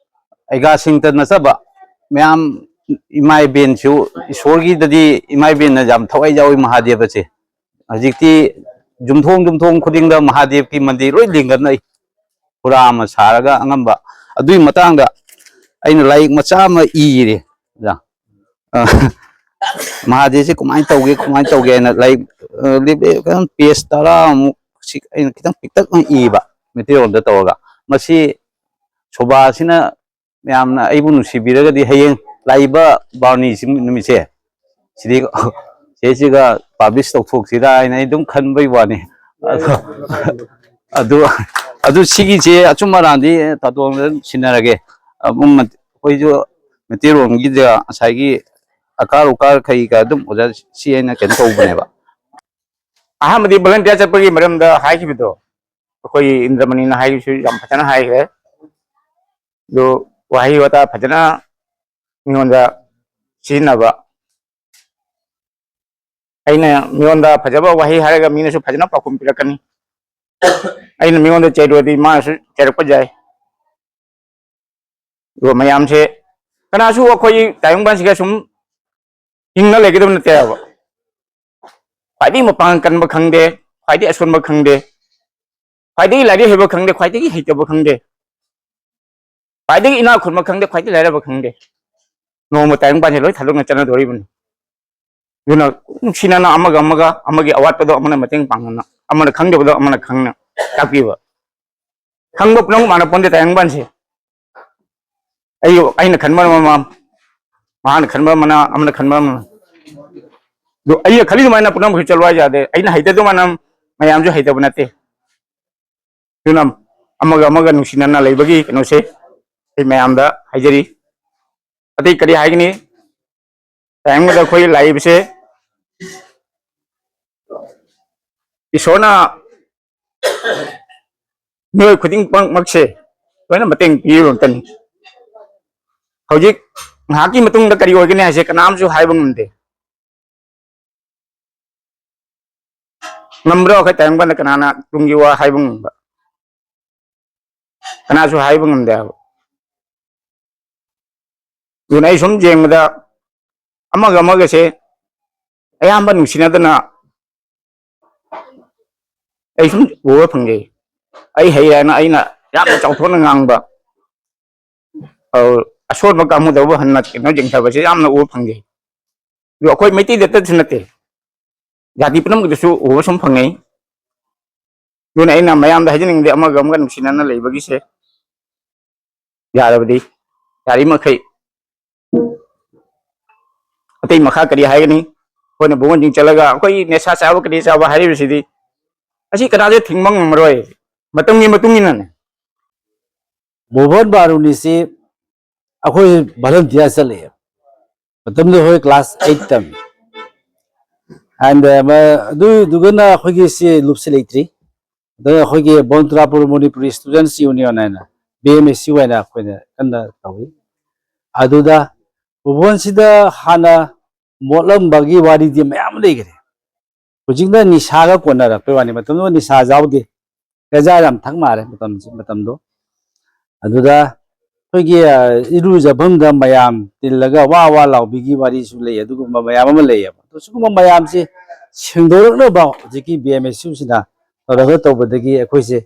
ꯑꯩꯒꯥꯁꯤꯡꯇ ꯅꯠꯆꯕ ꯃꯌꯥꯝ, ꯏꯃꯥ ꯏꯕꯦꯟꯁꯨ, ꯏꯁꯣꯔꯒꯤꯗꯗꯤ ꯏꯃꯥ ꯏꯕꯦꯟꯅ ꯌꯥꯝ ꯊꯋꯥꯏ ꯌꯥꯎꯏ ꯃꯍꯥꯗꯦꯕꯁꯦ꯫ ꯍꯧꯖꯤꯛꯇꯤ ꯌꯨꯝꯊꯣꯡ ꯌꯨꯝꯊꯣꯡ ꯈꯨꯗꯤꯡꯗ ꯃꯍꯥꯗꯦꯕꯀꯤ ꯃꯟꯗꯤꯔ ꯂꯣꯏ ꯂꯤꯡꯒꯠꯅꯩ꯫ ꯐꯨꯔꯥ ꯑꯃ ꯁꯥꯔꯒ ꯑꯉꯝꯕ꯫ ꯑꯗꯨꯒꯤ ꯃꯇꯥꯡꯗ ꯑꯩꯅ ꯂꯥꯏꯔꯤꯛ ꯃꯆꯥ ꯑꯃ ꯏꯔꯦ, ꯑꯣꯖꯥ꯫ ꯑ, ꯃꯍꯥꯗꯦꯕꯁꯦ ꯀꯃꯥꯏꯅ ꯇꯧꯒꯦ, ꯀꯃꯥꯏꯅ ꯇꯧꯒꯦ ꯍꯥꯏꯅ ꯂꯥꯏꯔꯤꯛ, ꯑ, ꯂꯤꯞ-, ꯂꯤꯞ-, ꯀꯩꯅꯣ, ꯄꯦꯖ ꯇꯔꯥꯃꯨꯛ ꯁꯤ ꯑꯩꯅ ꯈꯤꯇꯪ ꯄꯤꯛꯇꯛꯅ ꯏꯕ, ꯃꯩꯇꯩꯂꯣꯟꯗ ꯇꯧꯔꯒ꯫ ꯃꯁꯤ ꯁꯣꯚꯥꯁꯤꯅ ꯃꯌꯥꯝꯅ ꯑꯩꯕꯨ ꯅꯨꯡꯁꯤꯕꯤꯔꯒꯗꯤ ꯍꯌꯦꯡ ꯂꯥꯛꯏꯕ ꯕꯥꯔꯨꯅꯤ ꯅꯨꯃꯤꯠꯁꯦ, ꯁꯤꯗꯤ ꯁꯤꯁꯤꯒ ꯄꯥꯕ꯭ꯂꯤꯁ ꯇꯧꯊꯣꯛꯁꯤꯔꯥ ꯍꯥꯏꯅ ꯑꯩ ꯑꯗꯨꯝ ꯈꯟꯕꯩ ꯋꯥꯅꯤ꯫ ꯑꯗꯣ, ꯑꯗꯨ, ꯑꯗꯨ ꯁꯤꯒꯤꯁꯦ ꯑꯆꯨꯝ ꯑꯔꯥꯟꯗꯤ ꯇꯥꯇꯣꯟꯗ ꯁꯤꯟꯅꯔꯒꯦ꯫ ꯑꯗꯨꯝ ꯑꯩꯈꯣꯏꯁꯨ ꯃꯩꯇꯩꯂꯣꯟꯒꯤꯗ ꯉꯁꯥꯏꯒꯤ ꯑꯀꯥꯔ ꯎꯀꯥꯔ ꯀꯩ ꯀꯥ ꯑꯗꯨꯝ ꯑꯣꯖꯥ ꯁꯤ ꯑꯩꯅ ꯀꯩꯅꯣ ꯇꯧꯕꯅꯦꯕ꯫ ꯑꯍꯥꯟꯕꯗꯤ ꯚꯣꯂꯟꯇꯤꯌꯥꯔ ꯆꯠꯄꯒꯤ ꯃꯔꯝꯗ ꯍꯥꯏꯈꯤꯕꯗꯣ, ꯑꯩꯈꯣꯏꯒꯤ ꯏꯟꯗ꯭ꯔꯃꯅꯤꯅ ꯍꯥꯏꯈꯤꯕꯁꯨ ꯌꯥꯝ ꯐꯖꯅ ꯍꯥꯏꯈ꯭ꯔꯦ꯫ ꯑꯗꯨ ꯋꯥꯍꯩ ꯋꯥꯇꯥ ꯐꯖꯅ ꯃꯤꯉꯣꯟꯗ ꯁꯤꯖꯤꯟꯅꯕ꯫ ꯑꯩꯅ ꯃꯤꯉꯣꯟꯗ ꯐꯖꯕ ꯋꯥꯍꯩ ꯍꯥꯏꯔꯒ ꯃꯤꯅꯁꯨ ꯐꯖꯅ ꯄꯥꯎꯈꯨꯝ ꯄꯤꯔꯛꯀꯅꯤ꯫ ꯑꯩꯅ ꯃꯤꯉꯣꯟꯗ ꯆꯩꯔꯨꯔꯗꯤ ꯃꯥꯅꯁꯨ ꯆꯩꯔꯛꯄ ꯌꯥꯏ꯫ ꯑꯗꯨꯒ ꯃꯌꯥꯝꯁꯦ ꯀꯅꯥꯁꯨ ꯑꯩꯈꯣꯏ ꯇꯥꯏꯕꯪꯄꯥꯟꯁꯤꯒ ꯁꯨꯝ ꯍꯤꯡꯅ ꯂꯩꯒꯗꯕ ꯅꯠꯇꯦ ꯍꯥꯏꯕ꯫ ꯈ꯭ꯋꯥꯏꯗꯒꯤ ꯃꯄꯥꯡꯒꯜ ꯀꯟꯕ ꯈꯪꯗꯦ, ꯈ꯭ꯋꯥꯏꯗꯒꯤ ꯑꯁꯣꯟꯕ ꯈꯪꯗꯦ, ꯈ꯭ꯋꯥꯏꯗꯒꯤ ꯂꯥꯏꯔꯤꯛ ꯍꯩꯕ ꯈꯪꯗꯦ, ꯈ꯭ꯋꯥꯏꯗꯒꯤ ꯍꯩꯇꯕ ꯈꯪꯗꯦ, ꯈ꯭ꯋꯥꯏꯗꯒꯤ ꯏꯅꯥꯛ ꯈꯨꯟꯕ ꯈꯪꯗꯦ, ꯈ꯭ꯋꯥꯏꯗꯒꯤ ꯂꯥꯏꯔꯕ ꯈꯪꯗꯦ꯫ ꯅꯣꯡꯃ ꯇꯥꯏꯕꯪꯄꯥꯟꯁꯦ ꯂꯣꯏ ꯊꯥꯗꯣꯛꯅ ꯆꯠꯅꯗꯣꯔꯤꯕꯅꯤ꯫ ꯑꯗꯨꯅ ꯅꯨꯡꯁꯤꯅꯅ ꯑꯃꯒ ꯑꯃꯒ, ꯑꯃꯒꯤ ꯑꯋꯥꯠꯄꯗꯣ ꯑꯃꯅ ꯃꯇꯦꯡ ꯄꯥꯡꯅꯅ, ꯑꯃꯅ ꯈꯪꯗꯕꯗꯣ ꯑꯃꯅ ꯈꯪꯅ ꯇꯥꯛꯄꯤꯕ꯫ ꯈꯪꯕ ꯄꯨꯝꯅꯃꯛ ꯃꯥꯟꯅ ꯄꯣꯟꯗꯦ ꯇꯥꯏꯕꯪꯄꯥꯟꯁꯦ꯫ ꯑꯩ, ꯑꯩꯅ ꯈꯟꯕ ꯑꯃ, ꯃꯍꯥꯛꯅ ꯈꯟꯕ ꯑꯃꯅ, ꯑꯃꯅ ꯈꯟꯕ ꯑꯃ꯫ ꯑꯗꯨ ꯑꯩꯅ ꯈꯜꯂꯤ ꯑꯗꯨꯃꯥꯏꯅ ꯄꯨꯝꯅꯃꯛꯁꯨ ꯆꯠꯂꯣ ꯍꯥꯏꯁꯦ ꯌꯥꯗꯦ꯫ ꯑꯩꯅ ꯍꯩꯇꯗꯨ ꯃꯥꯅ ꯃꯌꯥꯝꯁꯨ ꯍꯩꯇꯕ ꯅꯠꯇꯦ꯫ ꯑꯗꯨꯅ ꯑꯃꯒ ꯑꯃꯒ ꯅꯨꯡꯁꯤꯅꯅ ꯂꯩꯕꯒꯤ ꯀꯩꯅꯣꯁꯦ ꯑꯩ ꯃꯌꯥꯝꯗ ꯍꯥꯏꯖꯔꯤ꯫ ꯑꯇꯩ ꯀꯔꯤ ꯍꯥꯏꯒꯅꯤ? ꯇꯥꯏꯕꯪꯗ ꯑꯩꯈꯣꯏ ꯂꯥꯛꯏꯕꯁꯦ ꯏꯁꯣꯔꯅ ꯃꯤꯑꯣꯏ ꯈꯨꯗꯤꯡꯃꯛꯁꯦ ꯂꯣꯏꯅ ꯃꯇꯦꯡ ꯄꯤꯔꯤꯕ ꯉꯥꯛꯇꯅꯤ꯫ ꯍꯧꯖꯤꯛ ꯉꯥꯏꯍꯥꯛꯀꯤ ꯃꯇꯨꯡꯗ ꯀꯔꯤ ꯑꯣꯏꯒꯅꯤ ꯍꯥꯏꯁꯦ ꯀꯅꯥꯝꯁꯨ ꯍꯥꯏꯕ ꯉꯝꯗꯦ꯫ ꯉꯝꯕ꯭ꯔꯣ? ꯑꯩꯈꯣꯏ ꯇꯥꯏꯕꯪꯄꯥꯟꯗ ꯀꯅꯥꯅ ꯇꯨꯡꯒꯤ ꯋꯥ ꯍꯥꯏꯕ ꯉꯝꯕ? ꯀꯅꯥꯁꯨ ꯍꯥꯏꯕ ꯉꯝꯗꯦ ꯍꯥꯏꯕ꯫ ꯑꯗꯨꯅ ꯑꯩ ꯁꯨꯝ ꯌꯦꯡꯕꯗ ꯑꯃꯒ ꯑꯃꯒꯁꯦ ꯑꯌꯥꯝꯕ ꯅꯨꯡꯁꯤꯅꯗꯅ ꯑꯩ ꯁꯨꯝ ꯎꯕ ꯐꯪꯖꯩ꯫ ꯑꯩ ꯍꯩ ꯍꯥꯏꯅ ꯑꯩꯅ ꯌꯥꯝꯅ ꯆꯥꯎꯊꯣꯛꯅ ꯉꯥꯡꯕ, ꯑꯧ, ꯑꯁꯣꯟꯕ ꯀꯥꯡꯕꯨꯗꯕꯨ ꯍꯟꯅ ꯀꯩꯅꯣ ꯌꯦꯡꯊꯕꯁꯦ ꯌꯥꯝꯅ ꯎꯕ ꯐꯪꯖꯩ꯫ ꯑꯗꯨ ꯑꯩꯈꯣꯏ ꯃꯩꯇꯩ ꯈꯛꯇꯁꯨ ꯅꯠꯇꯦ, ꯖꯥꯇꯤ ꯄꯨꯝꯅꯃꯛꯇꯁꯨ ꯎꯕ ꯁꯨꯝ ꯐꯪꯉꯤ꯫ ꯑꯗꯨꯅ ꯑꯩꯅ ꯃꯌꯥꯝꯗ ꯍꯥꯏꯖꯅꯤꯡꯕꯗꯤ ꯑꯃꯒ ꯑꯃꯒ ꯅꯨꯡꯁꯤꯅꯅ ꯂꯩꯕꯒꯤꯁꯦ ꯌꯥꯔꯕꯗꯤ, ꯌꯥꯔꯤꯃꯈꯩ ꯑꯇꯩ ꯃꯈꯥ ꯀꯔꯤ ꯍꯥꯏꯒꯅꯤ? ꯑꯩꯈꯣꯏꯅ ꯕꯨꯡꯉꯣꯟꯁꯤꯡ ꯆꯠꯂꯒ ꯑꯩꯈꯣꯏ ꯅꯦꯁꯥ ꯆꯥꯕ ꯀꯔꯤ ꯆꯥꯕ ꯍꯥꯏꯔꯤꯕꯁꯤꯗꯤ ꯑꯁꯤ ꯀꯅꯥꯁꯨ ꯊꯤꯡꯕ ꯉꯝꯃꯔꯣꯏ꯫ ꯃꯇꯝꯒꯤ ꯃꯇꯨꯡ ꯏꯟꯅꯅꯦ꯫ ꯃꯣꯍꯟ ꯕꯥꯔꯨꯅꯤꯁꯤ ꯑꯩꯈꯣꯏ ꯚꯣꯂꯟꯇꯤꯌꯥꯔ ꯆꯠꯂꯛꯑꯦ꯫ ꯃꯇꯝꯗꯨ ꯑꯩꯈꯣꯏ ꯀ꯭ꯂꯥꯁ ꯑꯩꯠ ꯇꯝꯃꯤ꯫ ꯑꯦꯟ ꯑꯗꯨꯗꯨꯒꯅ ꯑꯩꯈꯣꯏꯒꯤ ꯁꯤ ꯂꯨꯞꯁꯤ ꯂꯩꯇ꯭ꯔꯤ꯫ ꯑꯗ ꯑꯩꯈꯣꯏꯒꯤ ꯕꯣꯟꯇ꯭ꯔꯥꯄꯨꯔ ꯃꯅꯤꯄꯨꯔꯤ ꯁ꯭ꯇꯨꯗꯦꯟꯠꯁ ꯌꯨꯅꯤꯌꯟ ꯍꯥꯏꯅ, ꯕꯤ ꯑꯦꯝ ꯑꯦꯁ ꯌꯨ ꯍꯥꯏꯅ ꯑꯩꯈꯣꯏꯅ ꯀꯟꯅ ꯇꯧꯏ꯫ ꯑꯗꯨꯗ ꯚꯨꯕꯣꯟꯁꯤꯗ ꯍꯥꯟꯅ ꯃꯣꯠꯂꯝꯕꯒꯤ ꯋꯥꯔꯤꯗꯤ ꯃꯌꯥꯝ ꯑꯃ ꯂꯩꯈ꯭ꯔꯦ꯫ ꯍꯧꯖꯤꯛꯅ ꯅꯤꯁꯥꯒ ꯀꯣꯟꯅꯔꯛꯄꯩ ꯋꯥꯅꯤ, ꯃꯇꯝꯗꯨꯗ ꯅꯤꯁꯥ ꯌꯥꯎꯗꯦ, ꯒꯟꯖꯥ ꯌꯥꯝ ꯊꯛ ꯃꯥꯜꯂꯦ ꯃꯇꯝꯁꯤ, ꯃꯇꯝꯗꯣ꯫ ꯑꯗꯨꯗ ꯑꯩꯈꯣꯏꯒꯤ, ꯑ, ꯏꯔꯨꯖꯐꯝꯗ ꯃꯌꯥꯝ ꯇꯤꯜꯂꯒ ꯋꯥ ꯋꯥ ꯂꯥꯎꯕꯤꯒꯤ ꯋꯥꯔꯤꯁꯨ ꯂꯩ, ꯑꯗꯨꯒꯨꯝꯕ ꯃꯌꯥꯝ ꯑꯃ ꯂꯩꯌꯦꯕ꯫ ꯑꯗꯣ ꯁꯤꯒꯨꯝꯕ ꯃꯌꯥꯝꯁꯤ ꯁꯦꯡꯗꯣꯔꯛꯅꯕ ꯍꯧꯖꯤꯛꯀꯤ ꯕꯤ ꯑꯦꯝ ꯑꯦꯁ ꯌꯨꯁꯤꯅ ꯇꯧꯔꯒ ꯇꯧꯕꯗꯒꯤ ꯑꯩꯈꯣꯏꯁꯦ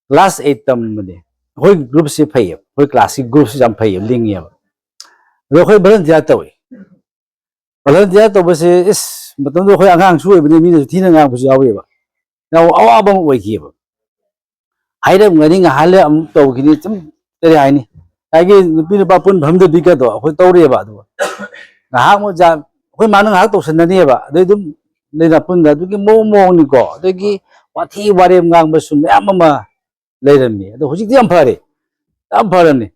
ꯀ꯭ꯂꯥꯁ ꯑꯩꯠ ꯇꯝꯕꯅꯦ꯫ ꯑꯩꯈꯣꯏ ꯒ꯭ꯔꯨꯞꯁꯤ ꯐꯩꯌꯦꯕ, ꯑꯩꯈꯣꯏ ꯀ꯭ꯂꯥꯁꯀꯤ ꯒ꯭ꯔꯨꯞꯁꯤ ꯌꯥꯝ ꯐꯩꯌꯦꯕ, ꯂꯤꯡꯉꯦꯕ꯫ ꯑꯗꯣ ꯑꯩꯈꯣꯏ ꯚꯣꯂꯟꯇꯤꯌꯥꯔ ꯇꯧꯋꯤ꯫ ꯚꯣꯂꯟꯇꯤꯌꯥꯔ ꯇꯧꯕꯁꯦ, ꯏꯁ, ꯃꯇꯝꯗꯨꯗ ꯑꯩꯈꯣꯏ ꯑꯉꯥꯡꯁꯨ ꯑꯣꯏꯕꯅꯤ, ꯃꯤꯅꯁꯨ ꯊꯤꯅ ꯉꯥꯡꯕꯁꯨ ꯌꯥꯎꯋꯦꯕ꯫ ꯌꯥꯝ ꯑꯋꯥꯕ ꯑꯃ ꯑꯣꯏꯈꯤꯑꯕ꯫ ꯍꯥꯏꯔꯝꯒꯅꯤ, ꯉꯥꯏꯍꯥꯛ ꯂꯩꯔ ꯑꯃꯨꯛ ꯇꯧꯈꯤꯅꯤ꯫ ꯁꯨꯝ ꯀꯔꯤ ꯍꯥꯏꯅꯤ, ꯉꯁꯥꯏꯒꯤ ꯅꯨꯄꯤ ꯅꯨꯄꯥ ꯄꯨꯟ ꯐꯝꯗꯕꯤꯒꯗꯣ ꯑꯩꯈꯣꯏ ꯇꯧꯔꯦꯕ꯫ ꯑꯗꯨꯒ ꯉꯥꯏꯍꯥꯛ ꯑꯃꯨꯛ ꯖꯥ-, ꯑꯩꯈꯣꯏ ꯃꯥꯅ ꯉꯥꯏꯍꯥꯛ ꯇꯧꯁꯟꯅꯅꯦꯕ, ꯑꯗꯩ ꯑꯗꯨꯝ ꯂꯩꯅ ꯄꯨꯟꯗ ꯑꯗꯨꯒꯤ ꯃꯑꯣꯡ ꯃꯑꯣꯡꯅꯤꯀꯣ꯫ ꯑꯗꯒꯤ ꯋꯥꯊꯤ ꯋꯥꯔꯦꯝ ꯉꯥꯡꯕꯁꯨ ꯃꯌꯥꯝ ꯑꯃ ꯂꯩꯔꯝꯃꯤ꯫ ꯑꯗꯣ ꯍꯧꯖꯤꯛꯇꯤ ꯌꯥꯝ ꯐꯔꯦ, ꯌꯥꯝ ꯐꯔꯝꯃꯤ꯫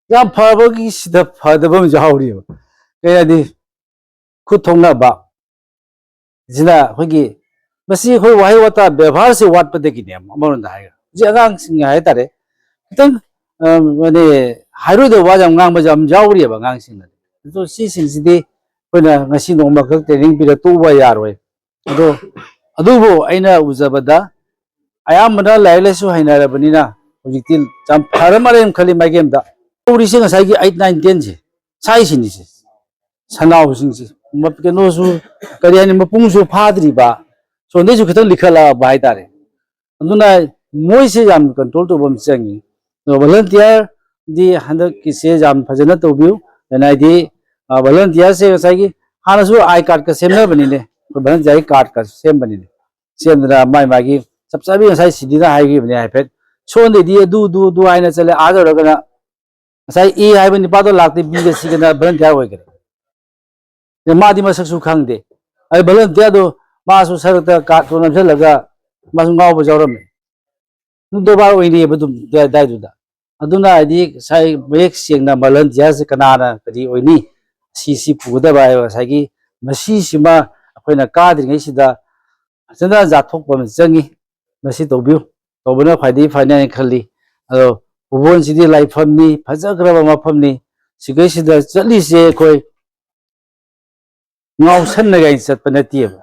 ꯌꯥꯝ ꯐꯕꯒꯤ ꯁꯤꯗ ꯐꯗꯕ ꯑꯃ ꯌꯥꯎꯔꯤꯕ꯫ ꯀꯩ ꯍꯥꯏꯗꯤ, ꯈꯨꯠ ꯊꯣꯛꯅꯕ ꯁꯤꯅ ꯑꯩꯈꯣꯏꯒꯤ, ꯃꯁꯤ ꯑꯩꯈꯣꯏ ꯋꯥꯍꯩ ꯋꯥꯇꯥ ꯕꯦꯕꯥꯔꯁꯦ ꯋꯥꯠꯄꯗꯒꯤꯅꯦ꯫ ꯑꯃꯔꯣꯝꯗ ꯍꯥꯏꯔꯒ ꯍꯧꯖꯤꯛ ꯑꯉꯥꯡꯁꯤꯡ ꯍꯥꯏꯇꯥꯔꯦ, ꯈꯤꯇꯪ, ꯑ, ꯃꯥꯅꯦ, ꯍꯥꯏꯔꯣꯏꯗꯕ ꯋꯥꯁꯦ ꯌꯥꯝ ꯉꯥꯡꯕꯁꯦ ꯌꯥꯝ ꯌꯥꯎꯔꯤꯑꯕ ꯑꯉꯥꯡꯁꯤꯡꯅꯗꯤ꯫ ꯑꯗꯣ ꯁꯤꯁꯤꯡꯁꯤꯗꯤ ꯑꯩꯈꯣꯏꯅ ꯉꯁꯤ ꯅꯣꯡꯃꯈꯛ ꯇ꯭ꯔꯦꯅꯤꯡ ꯄꯤꯔ ꯇꯣꯛꯎꯕ ꯌꯥꯔꯣꯏ꯫ ꯑꯗꯣ, ꯑꯗꯨꯕꯨ ꯑꯩꯅ ꯎꯖꯕꯗ ꯑꯌꯥꯝꯕꯅ ꯂꯥꯏꯔꯤꯛ ꯂꯥꯏꯁꯨ ꯍꯩꯅꯔꯕꯅꯤꯅ ꯍꯧꯖꯤꯛꯇꯤ ꯌꯥꯝ ꯐꯔ ꯃꯥꯜꯂꯦꯅ ꯈꯜꯂꯤ ꯃꯥꯏꯀꯩ ꯑꯃꯗ꯫ ꯇꯧꯔꯤꯁꯦ ꯉꯁꯥꯏꯒꯤ ꯑꯩꯠ, ꯅꯥꯏꯟ, ꯇꯦꯟꯁꯦ, ꯁꯥꯏꯁꯤꯅꯤꯁꯦ꯫ ꯁꯅꯥꯎꯁꯤꯡꯁꯦ, ꯃ-, ꯀꯩꯅꯣꯁꯨ, ꯀꯔꯤ ꯍꯥꯏꯅꯤ, ꯃꯄꯨꯡꯁꯨ ꯐꯥꯗ꯭ꯔꯤꯕ, ꯁꯣꯝꯗꯩꯁꯨ ꯈꯤꯇꯪ ꯂꯤꯈꯠꯂꯛꯑꯕ ꯍꯥꯏꯇꯥꯔꯦ꯫ ꯑꯗꯨꯅ ꯃꯣꯏꯁꯦ ꯌꯥꯝ ꯀꯟꯇ꯭ꯔꯣꯜ ꯇꯧꯕ ꯑꯃ ꯆꯪꯉꯤ꯫ ꯑꯗꯣ ꯚꯣꯂꯟꯇꯤꯌꯔꯗꯤ ꯍꯟꯗꯛꯀꯤꯁꯦ ꯌꯥꯝ ꯐꯖꯅ ꯇꯧꯕꯤꯌꯨ꯫ ꯀꯩꯅꯣ ꯍꯥꯏꯗꯤ, ꯑ, ꯚꯣꯂꯟꯇꯤꯌꯔꯁꯦ ꯉꯁꯥꯏꯒꯤ ꯍꯥꯟꯅꯁꯨ ꯑꯥꯏ ꯀꯥꯔꯠꯀ ꯁꯦꯝꯅꯕꯅꯤꯅꯦ, ꯑꯩꯈꯣꯏ ꯚꯣꯂꯟꯇꯤꯌꯔꯒꯤ ꯀꯥꯔꯠꯀ ꯁꯦꯝꯕꯅꯤꯅꯦ꯫ ꯁꯦꯝꯗꯅ ꯃꯥꯏ ꯃꯥꯒꯤ ꯆꯞ ꯆꯥꯕꯤ ꯉꯁꯥꯏ ꯁꯤꯗꯤꯅ ꯍꯥꯏꯈꯤꯕꯅꯦ ꯍꯥꯏꯐꯦꯠ꯫ ꯁꯣꯝꯗꯩꯗꯤ ꯑꯗꯨ, ꯑꯗꯨ, ꯑꯗꯨ ꯍꯥꯏꯅ ꯆꯠꯂꯦ, ꯑꯥ ꯌꯧꯔꯒꯅ ꯉꯁꯥꯏ ꯑꯦ ꯍꯥꯏꯕ ꯅꯨꯄꯥꯗꯣ ꯂꯥꯛꯇꯦ, ꯕꯤꯒ ꯁꯤꯒꯅ ꯚꯣꯂꯟꯇꯤꯌꯔ ꯑꯣꯏꯈ꯭ꯔꯦ꯫ ꯑꯗ ꯃꯥꯗꯤ ꯃꯁꯛꯁꯨ ꯈꯪꯗꯦ꯫ ꯑꯗꯩ ꯚꯣꯂꯟꯇꯤꯌꯔꯗꯣ ꯃꯥꯁꯨ ꯁꯔꯛꯇ ꯀꯥꯔꯠꯇꯣ ꯅꯝꯁꯤꯜꯂꯒ ꯃꯥꯁꯨ ꯉꯥꯎꯕꯁꯨ ꯌꯥꯎꯔꯝꯃꯦ꯫ ꯑꯗꯨꯝ ꯗꯔꯕꯥꯔ ꯑꯣꯏꯅꯩꯌꯦꯕ ꯑꯗꯨꯝ ꯑꯗꯨꯋꯥꯏꯗꯨꯗ꯫ ꯑꯗꯨꯅ ꯍꯥꯏꯗꯤ ꯉꯁꯥꯏ ꯃꯌꯦꯛ ꯁꯦꯡꯅ ꯚꯣꯂꯟꯇꯤꯌꯔꯁꯦ ꯀꯅꯥꯅ ꯀꯔꯤ ꯑꯣꯏꯅꯤ, ꯁꯤ, ꯁꯤ ꯄꯨꯒꯗꯕ ꯍꯥꯏꯕ ꯉꯁꯥꯏꯒꯤ ꯃꯁꯤꯁꯤꯃ ꯑꯩꯈꯣꯏꯅ ꯀꯥꯗ꯭ꯔꯤꯉꯩꯁꯤꯗ ꯐꯖꯅ ꯌꯥꯊꯣꯛꯄ ꯑꯃ ꯆꯪꯉꯤ꯫ ꯃꯁꯤ ꯇꯧꯕꯤꯌꯨ, ꯇꯧꯕꯅ ꯈ꯭ꯋꯥꯏꯗꯒꯤ ꯐꯅꯤ ꯍꯥꯏꯅ ꯈꯜꯂꯤ꯫ ꯑꯗꯣ ꯄꯨꯕꯣꯟꯁꯤꯗꯤ ꯂꯥꯏꯐꯝꯅꯤ, ꯐꯖꯈ꯭ꯔꯕ ꯃꯐꯝꯅꯤ꯫ ꯁꯤꯈꯩꯁꯤꯗ ꯆꯠꯂꯤꯁꯦ ꯑꯩꯈꯣꯏ ꯉꯥꯎꯁꯟꯅꯒ ꯆꯠꯄ ꯅꯠꯇꯦꯕ꯫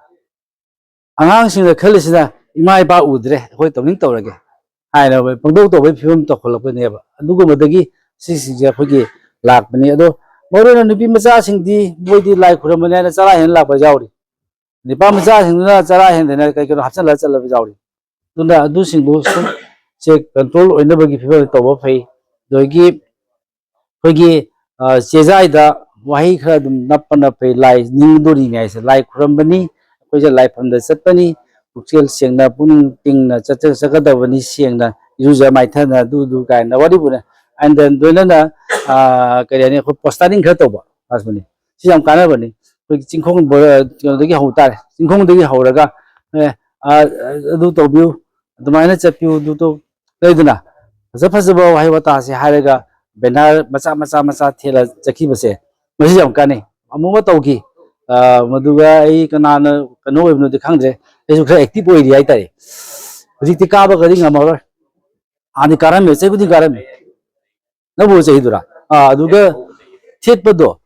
ꯑꯉꯥꯡꯁꯤꯡꯅ ꯈꯜꯂꯤꯁꯤꯅ ꯏꯃꯥ ꯏꯄꯥ ꯎꯗ꯭ꯔꯦ, ꯑꯩꯈꯣꯏ ꯇꯧꯅꯤꯡ ꯇꯧꯔꯒꯦ ꯍꯥꯏꯅ ꯄꯪꯇꯧ ꯇꯧꯕꯒꯤ ꯐꯤꯕꯝ ꯇꯧꯈꯠꯂꯛꯄꯅꯦꯕ꯫ ꯑꯗꯨꯒꯨꯝꯕꯗꯒꯤ ꯁꯤꯁꯤꯡꯁꯦ ꯑꯩꯈꯣꯏꯒꯤ ꯂꯥꯛꯄꯅꯤ꯫ ꯑꯗꯣ ꯃꯔꯨ ꯑꯣꯏꯅ ꯅꯨꯄꯤ ꯃꯆꯥꯁꯤꯡꯗꯤ ꯃꯣꯏꯗꯤ ꯂꯥꯏ ꯈꯨꯔꯨꯝꯕꯅꯤ ꯍꯥꯏꯅ ꯆꯔꯥ ꯍꯦꯟꯅ ꯂꯥꯛꯄ ꯌꯥꯎꯔꯤ꯫ ꯅꯨꯄꯥ ꯃꯆꯥꯁꯤꯡꯗꯨꯅ ꯆꯔꯥ ꯍꯦꯟꯗꯅ ꯀꯩ ꯀꯩꯅꯣ ꯍꯥꯞꯆꯤꯜꯂꯒ ꯆꯠꯂꯕ ꯌꯥꯎꯔꯤ꯫ ꯑꯗꯨꯅ ꯑꯗꯨꯁꯤꯡꯗꯨ ꯁꯨꯝ ꯁꯦ ꯀꯟꯇ꯭ꯔꯣꯜ ꯑꯣꯏꯅꯕꯒꯤ ꯐꯤꯕꯝꯗ ꯇꯧꯕ ꯐꯩ꯫ ꯑꯗꯒꯤ ꯑꯩꯈꯣꯏꯒꯤ, ꯑ, ꯆꯦꯖꯥꯏꯗ ꯋꯥꯍꯩ ꯈꯔ ꯑꯗꯨꯝ ꯅꯞꯄꯅ ꯐꯩ꯫ ꯂꯥꯏ ꯅꯤꯡꯗꯣꯔꯤꯉꯩꯁꯦ ꯂꯥꯏ ꯈꯨꯔꯝꯕꯅꯤ, ꯑꯩꯈꯣꯏꯁꯦ ꯂꯥꯏꯐꯝꯗ ꯆꯠꯄꯅꯤ, ꯄꯨꯛꯆꯦꯜ ꯁꯦꯡꯅ, ꯄꯨꯛꯅꯤꯡ ꯇꯤꯡꯅ ꯆꯠꯆ-, ꯆꯠꯀꯗꯕꯅꯤ, ꯁꯦꯡꯅ ꯏꯔꯨꯖ ꯃꯥꯏꯊꯅ ꯑꯗꯨ ꯑꯗꯨ ꯀꯥꯏꯅ ꯋꯥꯔꯤꯕꯨꯅꯦ꯫ And then ꯂꯣꯏꯅꯅ, ꯑ, ꯀꯔꯤ ꯍꯥꯏꯅꯤ, ꯑꯩꯈꯣꯏ ꯄꯣꯁꯇꯥꯔꯤꯡ ꯈꯔ ꯇꯧꯕ ꯑꯁꯤꯅꯤ꯫ ꯁꯤ ꯌꯥꯝ ꯀꯥꯟꯅꯕꯅꯤ꯫ ꯑꯩꯈꯣꯏꯒꯤ ꯆꯤꯡꯈꯣꯡ ꯕꯣꯔ-, ꯀꯩꯅꯣꯗꯒꯤ ꯍꯧ ꯇꯥꯔꯦ, ꯆꯤꯡꯈꯣꯡꯗꯒꯤ ꯍꯧꯔꯒ, ꯑꯦ, ꯑ, ꯑꯗꯨ ꯇꯧꯕꯤꯌꯨ, ꯑꯗꯨꯃꯥꯏꯅ ꯆꯠꯄꯤꯌꯨ, ꯑꯗꯨ ꯇꯧ-, ꯂꯩꯗꯅ, ꯐꯖ ꯐꯖꯕ ꯋꯥꯍꯩ ꯋꯥꯇꯥꯁꯦ ꯍꯥꯏꯔꯒ ꯕꯦꯅꯔ ꯃꯆꯥ ꯃꯆꯥ ꯃꯆꯥ ꯊꯦꯠꯂ ꯆꯠꯈꯤꯕꯁꯦ, ꯃꯁꯤ ꯌꯥꯝ ꯀꯥꯟꯅꯩ꯫ ꯑꯃꯨꯛ ꯑꯃ ꯇꯧꯈꯤ꯫ ꯑ, ꯃꯗꯨꯒ ꯑꯩ ꯀꯅꯥꯅ ꯀꯩꯅꯣ ꯑꯣꯏꯕꯅꯣꯗꯤ ꯈꯪꯗ꯭ꯔꯦ, ꯑꯩꯁꯨ ꯈꯔ ꯑꯦꯛꯇꯤꯚ ꯑꯣꯏꯔꯤ ꯍꯥꯏꯇꯥꯔꯦ꯫ ꯍꯧꯖꯤꯛꯇꯤ ꯀꯥꯕꯒꯗꯤ ꯉꯝꯃꯔꯣꯏ꯫ ꯍꯥꯟꯅꯗꯤ ꯀꯥꯔꯝꯃꯦ, ꯆꯍꯤ ꯈꯨꯗꯤꯡ ꯀꯥꯔꯝꯃꯦ꯫ ꯅꯪꯕꯨ ꯆꯍꯤꯗꯨꯔꯥ? ꯑꯥ, ꯑꯗꯨꯒ ꯊꯦꯠꯄꯗꯣ,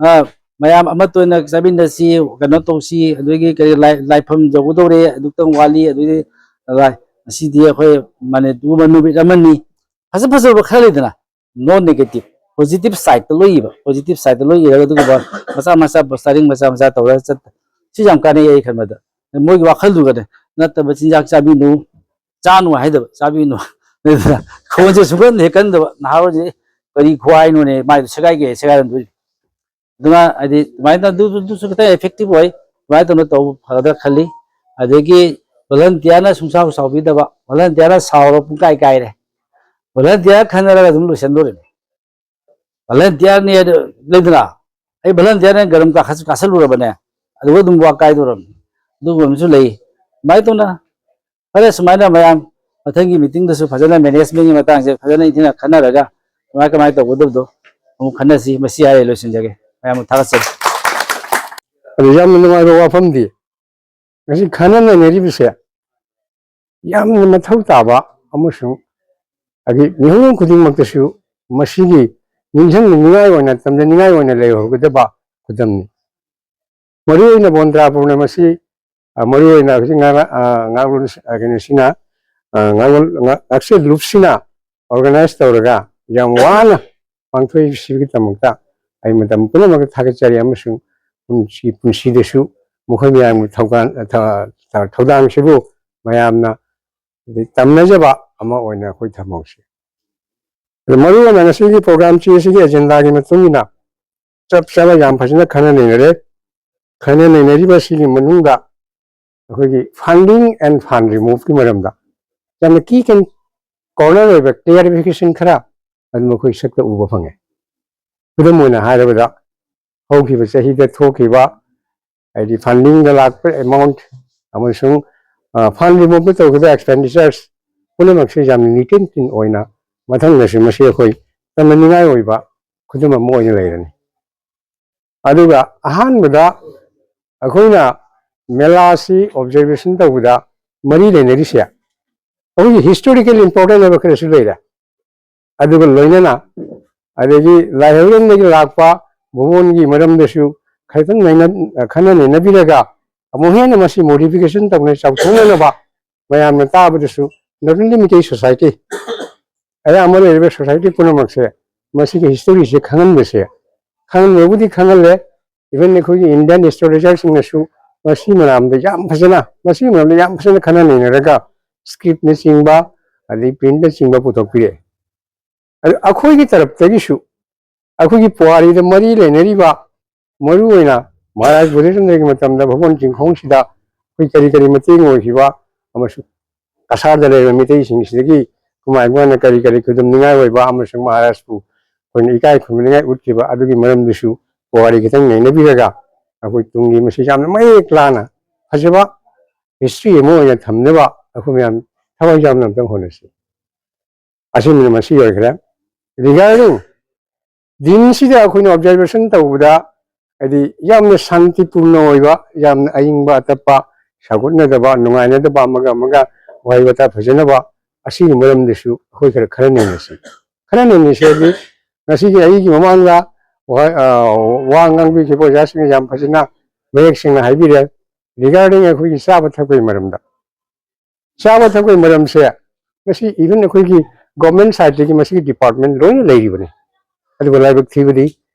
ꯑꯥ, ꯃꯌꯥꯝ ꯑꯃꯠꯇ ꯑꯣꯏꯅ ꯆꯥꯃꯤꯟꯅꯁꯤ, ꯀꯩꯅꯣ ꯇꯧꯁꯤ, ꯑꯗꯨꯗꯒꯤ ꯀꯔꯤ ꯂꯥꯏ-, ꯂꯥꯏꯐꯝ ꯌꯧꯒꯗꯧꯔꯦ, ꯑꯗꯨꯛꯇꯪ ꯋꯥꯠꯂꯤ, ꯑꯗꯨꯗꯤ, ꯑꯗꯨꯗ ꯉꯁꯤꯗꯤ ꯑꯩꯈꯣꯏ ꯃꯅꯤꯄꯨꯔ ꯅꯨꯃꯤꯠ ꯑꯃꯅꯤ, ꯐꯖ ꯐꯖꯕ ꯈꯔ ꯂꯩꯗꯅ, ꯅꯣꯟ ꯅꯦꯒꯦꯇꯤꯚ, ꯄꯣꯖꯤꯇꯤꯚ ꯁꯥꯏꯠꯇ ꯂꯣꯏ ꯏꯕ, ꯄꯣꯖꯤꯇꯤꯚ ꯁꯥꯏꯠꯇ ꯂꯣꯏ ꯏꯔꯒ ꯑꯗꯨꯒꯨꯝꯕ ꯃꯆꯥ ꯃꯆꯥ, ꯄꯣꯁꯇꯔꯤꯡ ꯃꯆꯥ ꯃꯆꯥ ꯇꯧꯔꯒ ꯆꯠꯄ, ꯁꯤ ꯌꯥꯝ ꯀꯥꯟꯅꯩ ꯑꯩ ꯈꯟꯕꯗ꯫ ꯃꯣꯏꯒꯤ ꯋꯥꯈꯜꯗꯨꯒꯅꯦ, ꯅꯠꯇꯕ ꯆꯤꯟꯖꯥꯛ ꯆꯥꯕꯤꯅꯨ, ꯆꯥꯅꯨ ꯍꯥꯏꯗꯕ, ꯆꯥꯕꯤꯅꯨ꯫ ꯈꯣꯟꯁꯦ ꯁꯨꯡꯀꯟ ꯍꯦꯛ ꯀꯟꯗꯕ, ꯅꯍꯥꯔꯣꯜꯁꯦ ꯀꯔꯤ ꯈꯨꯍꯥꯏꯅꯣꯅꯦ, ꯃꯥꯏꯗꯣ ꯁꯦꯒꯥꯏꯒꯦ ꯁꯦꯒꯥꯏꯔꯝꯗꯣꯏꯅꯤ꯫ ꯑꯗꯨꯅ ꯍꯥꯏꯗꯤ ꯑꯗꯨꯃꯥꯏꯅ ꯇꯧ-, ꯑꯗꯨ-, ꯑꯗꯨꯁꯨ ꯈꯤꯇꯪ ꯏꯐꯦꯛꯇꯤꯚ ꯑꯣꯏ, ꯑꯗꯨꯃꯥꯏꯅ ꯇꯧꯅ ꯇꯧꯕ ꯐꯒꯗ꯭ꯔꯥ ꯈꯜꯂꯤ꯫ ꯑꯗꯒꯤ ꯚꯣꯂꯟꯇꯤꯌꯥꯔꯅ ꯁꯨꯡꯁꯥꯎ ꯁꯥꯎꯕꯤꯗꯕ, ꯚꯣꯂꯟꯇꯤꯌꯥꯔꯅ ꯁꯥꯎꯔ ꯄꯨꯡꯀꯥꯏ ꯀꯥꯏꯔꯦ, ꯚꯣꯂꯟꯇꯤꯌꯥꯔ ꯈꯟꯅꯔꯒ ꯑꯗꯨꯝ ꯂꯣꯏꯁꯤꯟꯗꯣꯔꯤꯅꯤ꯫ ꯚꯣꯂꯟꯇꯤꯌꯥꯔꯅꯤ ꯍꯥꯏꯗ ꯂꯩꯗꯅ, ꯑꯩ ꯚꯣꯂꯟꯇꯤꯌꯥꯔꯅ ꯒꯔꯝ ꯀꯥꯈꯠ-, ꯀꯥꯁꯜꯂꯨꯔꯕꯅꯦ, ꯑꯗꯨꯒ ꯑꯗꯨꯝ ꯋꯥ ꯀꯥꯏꯗꯣꯔꯕꯅꯤ꯫ ꯑꯗꯨꯒꯨꯝꯕ ꯑꯃꯁꯨ ꯂꯩ꯫ ꯑꯗꯨꯃꯥꯏꯅ ꯇꯧꯅ ꯐꯔꯦ, ꯁꯨꯃꯥꯏꯅ ꯃꯌꯥꯝ ꯃꯊꯪꯒꯤ ꯃꯤꯇꯤꯡꯗꯁꯨ ꯐꯖꯅ ꯃꯦꯅꯦꯖꯃꯦꯟꯒꯤ ꯃꯇꯥꯡꯁꯦ ꯐꯖꯅ ꯏꯟꯊꯤꯅ ꯈꯟꯅꯔꯒ ꯀꯃꯥꯏ ꯀꯃꯥꯏꯅ ꯇꯧꯒꯗꯕꯗꯣ ꯑꯃꯨꯛ ꯈꯟꯅꯁꯤ꯫ ꯃꯁꯤ ꯍꯥꯏꯔꯦ ꯂꯣꯏꯁꯤꯟꯖꯒꯦ꯫ ꯃꯌꯥꯝ ꯊꯥꯒꯠꯆꯔꯤ꯫ ꯑꯗꯨ ꯌꯥꯝꯅ ꯅꯨꯡꯉꯥꯏꯕ ꯋꯥꯐꯝꯗꯤ, ꯉꯁꯤ ꯈꯟꯅ ꯅꯩꯅꯔꯤꯕꯁꯦ ꯌꯥꯝꯅ ꯃꯊꯧ ꯇꯥꯕ ꯑꯃꯁꯨꯡ ꯑꯩꯒꯤ ꯃꯤꯍꯨꯠꯂꯣꯟ ꯈꯨꯗꯤꯡꯃꯛꯇꯁꯨ ꯃꯁꯤꯒꯤ ꯅꯤꯡꯁꯤꯡꯅꯤꯡꯉꯥꯏ ꯑꯣꯏꯅ, ꯇꯝꯖꯅꯤꯡꯉꯥꯏ ꯑꯣꯏꯅ ꯂꯩꯍꯧꯒꯗꯕ ꯈꯨꯗꯝꯅꯤ꯫ ꯃꯔꯨꯑꯣꯏꯅ ꯕꯣꯟꯗ꯭ꯔꯥ ꯄꯨꯔꯅꯃꯁꯤ, ꯑ, ꯃꯔꯨꯑꯣꯏꯅ ꯍꯧꯖꯤꯛ ꯉꯥ-, ꯑ, ꯉꯥꯛꯂꯣꯟ-, ꯑ, ꯀꯩꯅꯣꯁꯤꯅ, ꯑ, ꯉꯥꯛꯂꯣꯟ-, ꯉꯥꯛ-, ꯉꯥꯛꯁꯦꯜ ꯂꯨꯞꯁꯤꯅ organize ꯇꯧꯔꯒ ꯌꯥꯝ ꯋꯥꯅ ꯄꯥꯡꯊꯣꯛꯏꯕꯁꯤꯒꯤꯗꯃꯛꯇ ꯑꯩ ꯃꯇꯝ ꯄꯨꯝꯅꯃꯛꯇ ꯊꯥꯒꯠꯆꯔꯤ ꯑꯃꯁꯨꯡ ꯄꯨꯟꯁꯤ, ꯄꯨꯟꯁꯤꯗꯁꯨ ꯃꯈꯣꯏ ꯃꯌꯥꯝꯒꯤ ꯊꯧꯒꯥꯟ-, ꯊ-, ꯊ-, ꯊꯧꯗꯥꯡꯁꯤꯕꯨ ꯃꯌꯥꯝꯅ ꯇꯝꯅꯖꯕ ꯑꯃ ꯑꯣꯏꯅ ꯑꯩꯈꯣꯏ ꯊꯝꯍꯧꯁꯤ꯫ ꯑꯗꯨ ꯃꯔꯨꯑꯣꯏꯅ ꯉꯁꯤꯒꯤ program ꯁꯤ ꯑꯁꯤꯒꯤ agenda ꯒꯤ ꯃꯇꯨꯡ ꯏꯟꯅ ꯆꯞ ꯆꯥꯕ ꯌꯥꯝ ꯐꯖꯅ ꯈꯟꯅ ꯅꯩꯅꯔꯦ꯫ ꯈꯟꯅ ꯅꯩꯅꯔꯤꯕ ꯑꯁꯤꯒꯤ ꯃꯅꯨꯡꯗ ꯑꯩꯈꯣꯏꯒꯤ funding and fund remove ꯀꯤ ꯃꯔꯝꯗ ꯌꯥꯝꯅ key and corner ꯑꯣꯏꯕ clarification ꯈꯔ ꯑꯗꯨꯝ ꯑꯩꯈꯣꯏ ꯁꯛꯇ ꯎꯕ ꯐꯪꯉꯦ꯫ ꯈꯨꯗꯝ ꯑꯣꯏꯅ ꯍꯥꯏꯔꯕꯗ, ꯍꯧꯈꯤꯕ ꯆꯍꯤꯗ ꯊꯣꯛꯈꯤꯕ, ꯍꯥꯏꯗꯤ funding ꯗ ꯂꯥꯛꯄ amount ꯑꯃꯁꯨꯡ fund remove ꯇ ꯇꯧꯈꯤꯕ expenditures ꯄꯨꯝꯅꯃꯛꯁꯦ ꯌꯥꯝꯅ ꯅꯤꯇꯤꯟ ꯇꯤꯟ ꯑꯣꯏꯅ ꯃꯊꯪꯗꯁꯨ ꯃꯁꯤ ꯑꯩꯈꯣꯏ ꯇꯝꯅꯅꯤꯡꯉꯥꯏ ꯑꯣꯏꯕ ꯈꯨꯗꯝ ꯑꯃ ꯑꯣꯏꯅ ꯂꯩꯔꯅꯤ꯫ ꯑꯗꯨꯒ ꯑꯍꯥꯟꯕꯗ ꯑꯩꯈꯣꯏꯅ ꯃꯦꯂꯥꯁꯤ observation ꯇꯧꯕꯗ ꯃꯔꯤ ꯂꯩꯅꯔꯤꯁꯦ ꯑꯩꯈꯣꯏꯒꯤ historical important ꯑꯣꯏꯕ ꯈꯔꯁꯨ ꯂꯩꯔꯦ꯫ ꯑꯗꯨꯒ ꯂꯣꯏꯅꯅ ꯑꯗꯒꯤ ꯂꯥꯏꯍꯧꯔꯝꯗꯒꯤ ꯂꯥꯛꯄ ꯚꯨꯕꯣꯟꯒꯤ ꯃꯔꯝꯗꯁꯨ ꯈꯤꯇꯪ ꯅꯩꯅ-, ꯈꯟꯅ ꯅꯩꯅꯕꯤꯔꯒ ꯑꯃꯨꯛ ꯍꯦꯟꯅ ꯃꯁꯤ modification ꯇꯧꯅ ꯆꯥꯎꯊꯣꯛꯅꯅꯕ ꯃꯌꯥꯝꯅ ꯇꯥꯕꯗꯁꯨ not only ꯃꯤꯇꯩ society, ꯑꯌꯥꯝꯕ ꯂꯩꯔꯤꯕ society ꯄꯨꯝꯅꯃꯛꯁꯦ ꯃꯁꯤꯒꯤ history ꯁꯦ ꯈꯪꯍꯟꯕꯁꯦ, ꯈꯪꯍꯟꯕꯕꯨꯗꯤ ꯈꯪꯍꯜꯂꯦ, even ꯑꯩꯈꯣꯏꯒꯤ Indian astrologer ꯁꯤꯡꯅꯁꯨ ꯃꯁꯤ ꯃꯔꯝꯗ ꯌꯥꯝ ꯐꯖꯅ, ꯃꯁꯤꯒꯤ ꯃꯔꯝꯗ ꯌꯥꯝ ꯐꯖꯅ ꯈꯟꯅ ꯅꯩꯅꯔꯒ script ꯅꯆꯤꯡꯕ ꯑꯗꯩ print ꯅꯆꯤꯡꯕ ꯄꯨꯊꯣꯛꯄꯤꯔꯛꯑꯦ꯫ ꯑꯗꯨ ꯑꯩꯈꯣꯏꯒꯤ ꯇꯔꯞꯇꯒꯤꯁꯨ ꯑꯩꯈꯣꯏꯒꯤ ꯄꯨꯋꯥꯔꯤꯗ ꯃꯔꯤ ꯂꯩꯅꯔꯤꯕ, ꯃꯔꯨꯑꯣꯏꯅ ꯃꯍꯥꯔꯥꯖ ꯕꯣꯙꯤꯆꯟꯗ꯭ꯔꯒꯤ ꯃꯇꯝꯗ ꯚꯨꯕꯣꯟ ꯆꯤꯡꯈꯣꯡꯁꯤꯗ ꯑꯩꯈꯣꯏ ꯀꯔꯤ ꯀꯔꯤ ꯃꯇꯦꯡ ꯑꯣꯏꯈꯤꯕ ꯑꯃꯁꯨꯡ ꯀꯁꯥꯔꯗ ꯂꯩꯔꯤꯕ ꯃꯤꯇꯩꯁꯤꯡꯁꯤꯗꯒꯤ ꯈꯨꯃꯥꯏꯕꯣꯟꯅ ꯀꯔꯤ ꯀꯔꯤ ꯈꯨꯗꯝꯅꯤꯡꯉꯥꯏ ꯑꯣꯏꯕ ꯑꯃꯁꯨꯡ ꯃꯍꯥꯔꯥꯖꯄꯨ ꯑꯩꯈꯣꯏꯅ ꯏꯀꯥꯏ ꯈꯨꯝꯅꯅꯤꯡꯉꯥꯏ ꯎꯠꯈꯤꯕ ꯑꯗꯨꯒꯤ ꯃꯔꯝꯗꯨꯁꯨ ꯄꯨꯋꯥꯔꯤ ꯈꯤꯇꯪ ꯅꯩꯅꯕꯤꯔꯒ ꯑꯩꯈꯣꯏ ꯇꯨꯡꯒꯤ ꯃꯁꯤ ꯌꯥꯝꯅ ꯃꯌꯦꯛ ꯂꯥꯅ ꯐꯖꯕ history ꯑꯃ ꯑꯣꯏꯅ ꯊꯝꯅꯕ ꯑꯩꯈꯣꯏ ꯃꯌꯥꯝ ꯊꯋꯥꯏ ꯌꯥꯎꯅ ꯑꯝꯇꯪ ꯍꯣꯠꯅꯁꯤ꯫ ꯑꯁꯤꯅ ꯃꯁꯤ ꯑꯣꯏꯈ꯭ꯔꯦ꯫ Regarding ꯗꯤꯟꯁꯤꯗ ꯑꯩꯈꯣꯏꯅ observation ꯇꯧꯕꯗ, ꯍꯥꯏꯗꯤ ꯌꯥꯝꯅ ꯁꯥꯟꯇꯤꯄꯨꯔꯅ ꯑꯣꯏꯕ, ꯌꯥꯝꯅ ꯑꯏꯪꯕ ꯑꯇꯞꯄ, ꯁꯥꯎꯒꯠꯅꯗꯕ, ꯅꯨꯡꯉꯥꯏꯅꯗꯕ, ꯑꯃꯒ ꯑꯃꯒ ꯋꯥꯍꯩ ꯋꯥꯇꯥ ꯐꯖꯅꯕ, ꯑꯁꯤꯒꯤ ꯃꯔꯝꯗꯁꯨ ꯑꯩꯈꯣꯏ ꯈꯔ, ꯈꯔ ꯅꯩꯅꯁꯤ꯫ ꯈꯔ ꯅꯩꯅꯁꯤ ꯍꯥꯏꯗꯤ ꯉꯁꯤꯒꯤ ꯑꯩꯒꯤ ꯃꯃꯥꯡꯗ ꯋꯥ-, ꯑ, ꯋꯥ ꯉꯥꯡꯕꯤꯈꯤꯕ ꯑꯣꯖꯥꯁꯤꯡꯅ ꯌꯥꯝ ꯐꯖꯅ ꯃꯌꯦꯛ ꯁꯦꯡꯅ ꯍꯥꯏꯕꯤꯔꯦ꯫ Regarding ꯑꯩꯈꯣꯏꯒꯤ ꯆꯥꯕ ꯊꯛꯄꯒꯤ ꯃꯔꯝꯗ, ꯆꯥꯕ ꯊꯛꯄꯒꯤ ꯃꯔꯝꯁꯦ ꯃꯁꯤ even ꯑꯩꯈꯣꯏꯒꯤ government side ꯇꯒꯤ ꯃꯁꯤꯒꯤ department ꯂꯣꯏꯅ ꯂꯩꯔꯤꯕꯅꯤ꯫ ꯑꯗꯨꯒ ꯂꯥꯏꯕꯛ ꯊꯤꯕꯗꯤ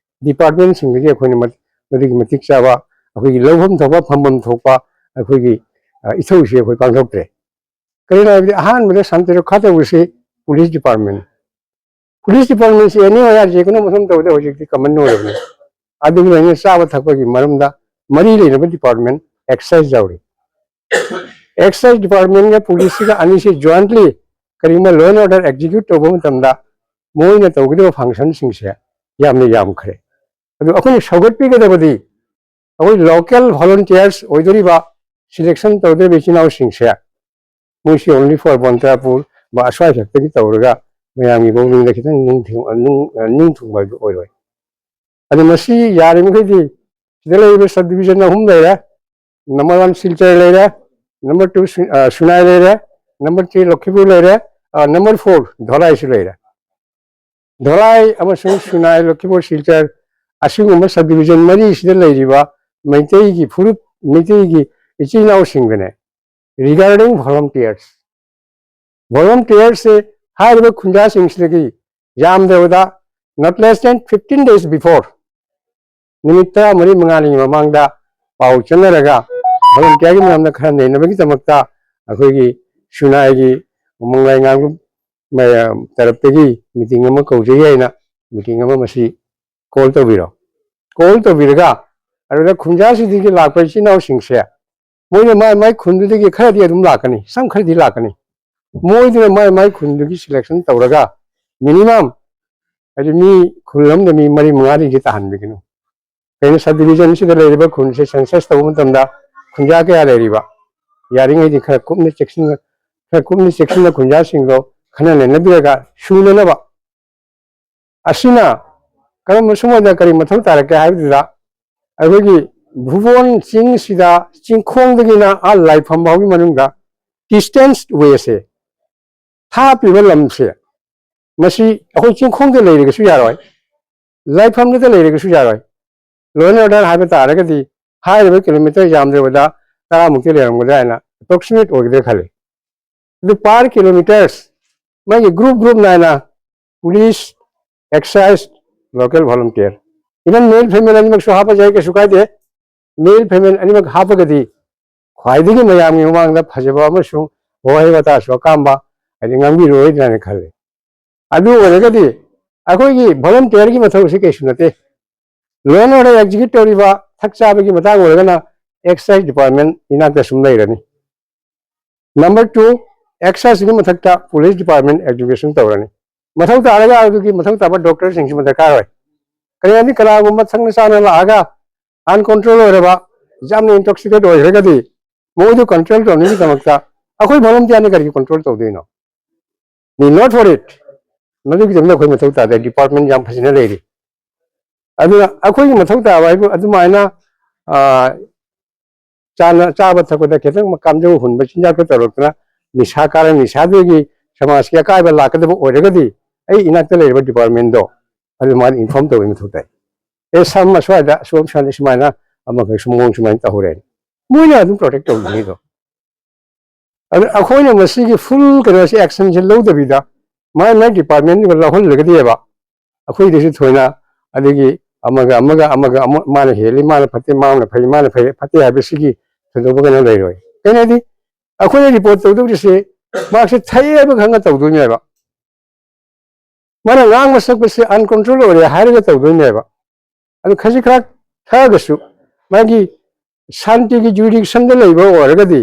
department ꯁꯤꯡꯗꯒꯤ ꯑꯩꯈꯣꯏꯅ ꯃ-, ꯃꯗꯨꯒꯤ ꯃꯇꯤꯛ ꯆꯥꯕ ꯑꯩꯈꯣꯏꯒꯤ ꯂꯧꯐꯝ ꯊꯣꯛꯄ, ꯐꯝꯐꯝ ꯊꯣꯛꯄ ꯑꯩꯈꯣꯏꯒꯤ, ꯑ, ꯏꯊꯧꯁꯤ ꯑꯩꯈꯣꯏ ꯄꯥꯡꯊꯣꯛꯇ꯭ꯔꯦ꯫ ꯀꯔꯤꯒꯤꯅꯣ ꯍꯥꯏꯕꯗꯤ ꯑꯍꯥꯟꯕꯗ ꯁꯥꯟꯇꯤ ꯔꯛꯈꯥ ꯇꯧꯕꯁꯤ police department꯫ Police department ꯁꯤ any ꯑꯣꯏ ꯌꯥꯔꯦ, ꯀꯩꯅꯣ ꯃꯐꯝ ꯇꯧꯕꯗ ꯍꯧꯖꯤꯛꯇꯤ common ꯑꯣꯏꯔꯕꯅꯤ꯫ ꯑꯗꯨꯒ ꯂꯣꯏꯅꯅ ꯆꯥꯕ ꯊꯛꯄꯒꯤ ꯃꯔꯝꯗ ꯃꯔꯤ ꯂꯩꯅꯕ department excise ꯌꯥꯎꯔꯤ꯫ Excise department ꯒ police ꯁꯤꯒ ꯑꯅꯤꯁꯤ jointly ꯀꯔꯤꯒꯨꯝꯕ law and order execute ꯇꯧꯕ ꯃꯇꯝꯗ ꯃꯣꯏꯅ ꯇꯧꯒꯗꯕ function ꯁꯤꯡꯁꯦ ꯌꯥꯝꯅ ꯌꯥꯝꯈ꯭ꯔꯦ꯫ ꯑꯗꯨ ꯑꯩꯈꯣꯏꯅ ꯁꯧꯒꯠꯄꯤꯒꯗꯕꯗꯤ ꯑꯩꯈꯣꯏ local volunteers ꯑꯣꯏꯗꯣꯔꯤꯕ, selection ꯇꯧꯗꯣꯔꯤꯕ ꯏꯆꯤꯟ ꯏꯅꯥꯎꯁꯤꯡꯁꯦ, ꯃꯣꯏꯁꯤ only for ꯕꯣꯟꯇ꯭ꯔꯥꯄꯨꯔ ꯕ ꯑꯁ꯭ꯋꯥꯏ ꯈꯛꯇꯒꯤ ꯇꯧꯔꯒ ꯃꯌꯥꯝꯒꯤ ꯄꯨꯛꯅꯤꯡꯗ ꯈꯤꯇꯪ ꯅꯤꯡ ꯊꯤꯡ-, ꯅꯤꯡ-, ꯅꯤꯡ ꯊꯨꯡꯕ ꯍꯥꯏꯕꯗꯨ ꯑꯣꯏꯔꯣꯏ꯫ ꯑꯗꯨ ꯃꯁꯤ ꯌꯥꯔꯤꯃꯈꯩꯗꯤ ꯁꯤꯗ ꯂꯩꯔꯤꯕ sub division ꯑꯍꯨꯝ ꯂꯩꯔꯦ꯫ Number one ꯁꯤꯜꯆꯔ ꯂꯩꯔꯦ, number two ꯁꯨ-, ꯑ, ꯁꯨꯅꯥꯏ ꯂꯩꯔꯦ, number three ꯂꯈꯤꯄꯨꯔ ꯂꯩꯔꯦ, ꯑ, number four ꯙꯣꯂꯥꯏꯁꯨ ꯂꯩꯔꯦ꯫ ꯙꯣꯂꯥꯏ ꯑꯃꯁꯨꯡ ꯁꯨꯅꯥꯏ, ꯂꯈꯤꯄꯨꯔ, ꯁꯤꯜꯆꯔ ꯑꯁꯤꯒꯨꯝꯕ sub division ꯃꯔꯤꯁꯤꯗ ꯂꯩꯔꯤꯕ ꯃꯩꯇꯩꯒꯤ ꯐꯨꯔꯨꯞ, ꯃꯩꯇꯩꯒꯤ ꯏꯆꯤꯜ ꯏꯅꯥꯎꯁꯤꯡꯗꯅꯦ, regarding volunteers, volunteersꯁꯦ ꯍꯥꯏꯔꯤꯕ ꯈꯨꯟꯖꯥꯁꯤꯡꯁꯤꯗꯒꯤ ꯌꯥꯝꯗ꯭ꯔꯕꯗ not less than fifteen days before, ꯅꯨꯃꯤꯠ ꯇꯔꯥꯃꯔꯤ ꯃꯉꯥꯅꯤꯒꯤ ꯃꯃꯥꯡꯗ ꯄꯥꯎ ꯆꯦꯟꯅꯔꯒ volunteerꯒꯤ ꯃꯔꯝꯗ ꯈꯔ ꯅꯩꯅꯕꯒꯤꯗꯃꯛꯇ ꯑꯩꯈꯣꯏꯒꯤ ꯁꯨꯅꯥꯏꯒꯤ ꯎꯃꯪ ꯂꯥꯏ ꯉꯥꯛꯂꯨꯞ ꯃꯌꯥꯝ ꯇꯔꯞꯇꯒꯤ meeting ꯑꯃ ꯀꯧꯖꯩ ꯍꯥꯏꯅ meeting ꯑꯃ ꯃꯁꯤ call ꯇꯧꯕꯤꯔꯣ꯫ Call ꯇꯧꯕꯤꯔꯒ ꯑꯗꯨꯗ ꯈꯨꯟꯖꯥꯁꯤꯡꯗꯒꯤ ꯂꯥꯛꯄ ꯏꯆꯤꯟ ꯏꯅꯥꯎꯁꯤꯡꯁꯦ ꯃꯣꯏꯅ ꯃꯥꯏ ꯃꯥꯏ ꯈꯨꯟꯗꯨꯗꯒꯤ ꯈꯔꯗꯤ ꯑꯗꯨꯝ ꯂꯥꯛꯀꯅꯤ, ꯁꯝ ꯈꯔꯗꯤ ꯂꯥꯛꯀꯅꯤ꯫ ꯃꯣꯏꯗꯨꯅ ꯃꯥꯏ ꯃꯥꯏ ꯈꯨꯟꯗꯨꯒꯤ selection ꯇꯧꯔꯒ minimum, ꯍꯥꯏꯗꯤ ꯃꯤ ꯈꯨꯜ ꯑꯃꯗ ꯃꯤ ꯃꯔꯤ ꯃꯉꯥꯗꯒꯤ ꯇꯥꯍꯟꯕꯤꯒꯅꯨ꯫ ꯀꯩꯅꯣ, sub divisionꯁꯤꯗ ꯂꯩꯔꯤꯕ ꯈꯨꯟꯁꯦ census ꯇꯧꯕ ꯃꯇꯝꯗ ꯈꯨꯟꯖꯥ ꯀꯌꯥ ꯂꯩꯔꯤꯕ? ꯌꯥꯔꯤꯉꯩꯗꯤ ꯈꯔ ꯀꯨꯞꯅ ꯆꯦꯛꯁꯤꯟꯅ, ꯈꯔ ꯀꯨꯞꯅ ꯆꯦꯛꯁꯤꯟꯅ ꯈꯨꯟꯖꯥꯁꯤꯡꯗꯣ ꯈꯟꯅ ꯅꯩꯅꯕꯤꯔꯒ ꯁꯨꯅꯅꯕ꯫ ꯑꯁꯤꯅ ꯀꯔꯝꯕ ꯁꯨꯝꯕꯗ ꯀꯔꯤ ꯃꯊꯧ ꯇꯥꯔꯛꯀꯦ ꯍꯥꯏꯕꯗꯨꯗ, ꯑꯩꯈꯣꯏꯒꯤ ꯚꯨꯕꯣꯟ ꯆꯤꯡꯁꯤꯗ ꯆꯤꯡꯈꯣꯡꯗꯒꯤꯅ ꯑꯥ ꯂꯥꯏꯐꯝ ꯐꯥꯎꯒꯤ ꯃꯅꯨꯡꯗ distance wayꯁꯦ, ꯊꯥꯞꯄꯤꯕ ꯂꯝꯁꯦ, ꯃꯁꯤ ꯑꯩꯈꯣꯏ ꯆꯤꯡꯈꯣꯡꯗ ꯂꯩꯔꯒꯁꯨ ꯌꯥꯔꯣꯏ, ꯂꯥꯏꯐꯝꯗꯨꯗ ꯂꯩꯔꯒꯁꯨ ꯌꯥꯔꯣꯏ꯫ Law and order ꯍꯥꯏꯕ ꯇꯥꯔꯒꯗꯤ ꯍꯥꯏꯔꯤꯕ kilometre ꯌꯥꯝꯗ꯭ꯔꯕꯗ ꯇꯔꯥꯃꯨꯛꯇꯤ ꯂꯩꯔꯝꯒꯗ꯭ꯔꯥ ꯍꯥꯏꯅ approximate ꯑꯣꯏꯒꯗ꯭ꯔꯥ ꯈꯜꯂꯤ꯫ ꯑꯗꯨ per kilometres ꯃꯥꯒꯤ group group ꯅꯥꯏꯅ police, excise, local volunteer, even male female ꯑꯅꯤꯃꯛꯁꯨ ꯍꯥꯞꯄꯁꯨ ꯌꯥꯏ, ꯀꯩꯁꯨ ꯀꯥꯏꯗꯦ꯫ Male female ꯑꯅꯤꯃꯛ ꯍꯥꯞꯄꯒꯗꯤ ꯈ꯭ꯋꯥꯏꯗꯒꯤ ꯃꯌꯥꯝꯒꯤ ꯃꯃꯥꯡꯗ ꯐꯖꯕ ꯑꯃꯁꯨꯡ ꯋꯥꯍꯩ ꯋꯥꯇꯥꯁꯨ ꯑꯀꯥꯝꯕ ꯍꯥꯏꯗꯤ ꯉꯥꯡꯕꯤꯔꯣꯏꯗ꯭ꯔꯥꯅ ꯈꯜꯂꯤ꯫ ꯑꯗꯨ ꯑꯣꯏꯔꯒꯗꯤ ꯑꯩꯈꯣꯏꯒꯤ volunteerꯒꯤ ꯃꯊꯧꯁꯤ ꯀꯩꯁꯨ ꯅꯠꯇꯦ꯫ Law and order execute ꯇꯧꯔꯤꯕ ꯊꯛ ꯆꯥꯕꯒꯤ ꯃꯇꯥꯡ ꯑꯣꯏꯔꯒꯅ excise department ꯏꯅꯥꯛꯇ ꯁꯨꯝ ꯂꯩꯔꯅꯤ꯫ Number two, exciseꯀꯤ ꯃꯊꯛꯇ police department execution ꯇꯧꯔꯅꯤ꯫ ꯃꯊꯧ ꯇꯥꯔꯒ ꯑꯗꯨꯒꯤ ꯃꯊꯧ ꯇꯥꯕ doctorꯁꯤꯡꯁꯤꯃ ꯗꯔꯀꯥꯔ ꯑꯣꯏ꯫ ꯀꯔꯤꯒꯤꯅꯣꯗꯤ ꯀꯅꯥꯒꯨꯝꯕ ꯊꯛꯅ ꯆꯥꯅ ꯂꯥꯛꯑꯒ ꯑꯟꯀꯟꯇ꯭ꯔꯣꯜ ꯑꯣꯏꯔꯕ, ꯌꯥꯝꯅ ꯏꯟꯇꯣꯛꯁꯤꯀꯦꯠ ꯑꯣꯏꯈ꯭ꯔꯒꯗꯤ ꯃꯣꯏꯗꯨ ꯀꯟꯇ꯭ꯔꯣꯜ ꯇꯧꯅꯕꯒꯤꯗꯃꯛꯇ ꯑꯩꯈꯣꯏ ꯚꯣꯂꯨꯟꯇꯤꯌꯔꯅ ꯀꯔꯤꯒꯤ ꯀꯟꯇ꯭ꯔꯣꯜ ꯇꯧꯗꯣꯏꯅꯣ? ꯅꯤ ꯅꯣꯠ ꯐꯣꯔ ꯏꯠ꯫ ꯃꯗꯨꯒꯤꯗꯃꯛꯇ ꯑꯩꯈꯣꯏ ꯃꯊꯧ ꯇꯥꯗꯦ꯫ ꯗꯤꯄꯥꯔꯠꯃꯦꯟ ꯌꯥꯝ ꯐꯖꯅ ꯂꯩꯔꯤ꯫ ꯑꯗꯨꯅ ꯑꯩꯈꯣꯏꯒꯤ ꯃꯊꯧ ꯇꯥꯕ ꯍꯥꯏꯕꯨ ꯑꯗꯨꯃꯥꯏꯅ, ꯑ, ꯆꯥꯅ, ꯆꯥꯕ ꯊꯛꯄꯗ ꯈꯤꯇꯪ ꯀꯥꯝꯖꯧ ꯍꯨꯟꯕ ꯆꯤꯟꯖꯥꯛꯇ ꯇꯧꯔꯛꯇꯅ ꯅꯤꯁꯥ ꯀꯥꯔ ꯅꯤꯁꯥꯗꯨꯒꯤ ꯁꯃꯥꯖꯀꯤ ꯑꯀꯥꯏꯕ ꯂꯥꯛꯀꯗꯕ ꯑꯣꯏꯔꯒꯗꯤ ꯑꯩ ꯏꯅꯥꯛꯇ ꯂꯩꯔꯤꯕ ꯗꯤꯄꯥꯔꯠꯃꯦꯟꯗꯣ ꯑꯗꯨ ꯃꯥꯅ ꯏꯟꯐꯣꯔꯝ ꯇꯧꯕꯒꯤ ꯃꯊꯧ ꯇꯥꯏ꯫ ꯑꯦ, ꯁꯝ ꯑꯁ꯭ꯋꯥꯏꯗ ꯑꯁꯣꯝ ꯁ꯭ꯋꯥꯏꯗ ꯁꯨꯃꯥꯏꯅ ꯑꯃꯈꯛ ꯁꯨꯝ ꯃꯑꯣꯡ ꯁꯨꯃꯥꯏꯅ ꯇꯧꯍꯧꯔꯦ꯫ ꯃꯣꯏꯅ ꯑꯗꯨꯝ ꯄ꯭ꯔꯣꯇꯦꯛ ꯇꯧꯕꯤꯅꯤꯗꯣ꯫ ꯑꯗꯨ ꯑꯩꯈꯣꯏꯅ ꯃꯁꯤꯒꯤ ꯐꯨꯜ ꯀꯩꯅꯣꯁꯦ, ꯑꯦꯛꯁꯟꯁꯦ ꯂꯧꯗꯕꯤꯗ ꯃꯥꯏ ꯃꯥꯏ ꯗꯤꯄꯥꯔꯠꯃꯦꯟꯗꯨꯒ ꯂꯧꯍꯜꯂꯒꯗꯤꯕ ꯑꯩꯈꯣꯏꯗꯁꯨ ꯊꯣꯏꯅ ꯑꯗꯒꯤ ꯑꯃꯒ ꯑꯃꯒ ꯑꯃꯒ ꯑꯃ, ꯃꯥꯅ ꯍꯦꯜꯂꯤ, ꯃꯥꯅ ꯐꯠꯇꯦ, ꯃꯥꯅ ꯐꯩ, ꯃꯥꯅ ꯐꯩ ꯐꯠꯇꯦ ꯍꯥꯏꯕꯁꯤꯒꯤ ꯊꯣꯏꯗꯣꯛꯄ ꯀꯩꯅꯣ ꯂꯩꯔꯣꯏ꯫ ꯀꯩꯅꯣꯗꯤ ꯑꯩꯈꯣꯏꯅ ꯔꯤꯄꯣꯔꯠ ꯇꯧꯗꯧꯔꯤꯁꯦ ꯃꯥꯁꯦ ꯊꯛꯑꯦ ꯍꯥꯏꯕ ꯈꯪꯉ ꯇꯧꯗꯣꯏꯅꯦꯕ꯫ ꯃꯥꯅ ꯉꯥꯡꯕ ꯁꯛꯄꯁꯦ ꯑꯟꯀꯟꯇ꯭ꯔꯣꯜ ꯑꯣꯏꯔꯦ ꯍꯥꯏꯔꯒ ꯇꯧꯗꯣꯏꯅꯦꯕ꯫ ꯑꯗꯨ ꯈꯖꯤꯛ ꯈꯔ ꯊꯛꯑꯒꯁꯨ ꯃꯥꯒꯤ ꯁꯥꯟꯇꯤꯒꯤ ꯖꯨꯔꯤꯗꯤꯛꯁꯟꯗ ꯂꯩꯕ ꯑꯣꯏꯔꯒꯗꯤ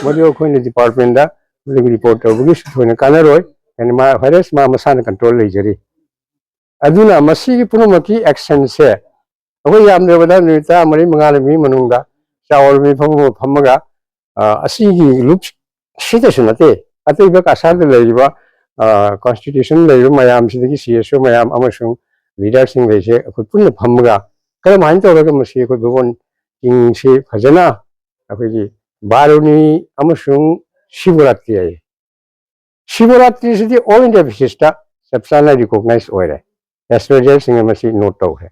ꯃꯗꯨ ꯑꯩꯈꯣꯏꯅ ꯗꯤꯄꯥꯔꯠꯃꯦꯟꯗ ꯃꯗꯨꯒꯤ ꯔꯤꯄꯣꯔꯠ ꯇꯧꯕꯒꯤꯁꯨ ꯊꯣꯏꯅ ꯀꯥꯟꯅꯔꯣꯏ꯫ ꯍꯥꯏꯗꯤ ꯃꯥ ꯚꯥꯏꯔꯁ ꯃꯥ ꯃꯁꯥꯅ ꯀꯟꯇ꯭ꯔꯣꯜ ꯂꯩꯖꯔꯤ꯫ ꯑꯗꯨꯅ ꯃꯁꯤꯒꯤ ꯄꯨꯝꯅꯃꯛꯀꯤ ꯑꯦꯛꯁꯟꯁꯦ ꯑꯩꯈꯣꯏ ꯌꯥꯝꯗ꯭ꯔꯕꯗ ꯅꯨꯃꯤꯠ ꯇꯔꯥꯃꯔꯤ ꯃꯉꯥꯅꯤ ꯃꯅꯨꯡꯗ ꯆꯥꯎꯔꯕ ꯃꯤꯐꯝ ꯑꯃ ꯐꯝꯃꯒ, ꯑ, ꯑꯁꯤꯒꯤ ꯂꯨꯞ ꯁꯤꯗꯁꯨ ꯅꯠꯇꯦ, ꯑꯇꯩꯕ ꯀꯁꯥꯔꯗ ꯂꯩꯔꯤꯕ, ꯑ, ꯀꯟꯁꯇꯤꯇ꯭ꯌꯨꯁꯟ ꯂꯩꯔꯤꯕ ꯃꯌꯥꯝꯁꯤꯗꯒꯤ ꯁꯤ ꯑꯦꯁ ꯑꯣ ꯃꯌꯥꯝ ꯑꯃꯁꯨꯡ ꯂꯤꯗꯔꯁꯤꯡ ꯂꯩꯁꯦ ꯑꯩꯈꯣꯏ ꯄꯨꯟꯅ ꯐꯝꯃꯒ ꯀꯔꯝꯍꯥꯏꯅ ꯇꯧꯔꯒ ꯃꯁꯤ ꯑꯩꯈꯣꯏ ꯚꯨꯕꯣꯟ ꯆꯤꯡꯁꯤ ꯐꯖꯅ ꯑꯩꯈꯣꯏꯒꯤ ꯕꯥꯔꯨꯅꯤ ꯑꯃꯁꯨꯡ ꯁꯤꯕꯣꯔꯥꯇ꯭ꯔꯤ ꯍꯥꯏꯌꯦ꯫ ꯁꯤꯕꯣꯔꯥꯇ꯭ꯔꯤꯁꯤꯗꯤ ꯑꯣꯜ ꯏꯟꯗꯤꯌꯥ ꯕꯦꯁꯤꯁꯇ ꯆꯞ ꯆꯥꯅ ꯔꯤꯀꯣꯛꯅꯥꯏꯖ ꯑꯣꯏꯔꯦ꯫ ꯑꯦꯁꯇ꯭ꯔꯣꯂꯣꯖꯔꯁꯤꯡꯅ ꯃꯁꯤ ꯅꯣꯠ ꯇꯧꯈ꯭ꯔꯦ꯫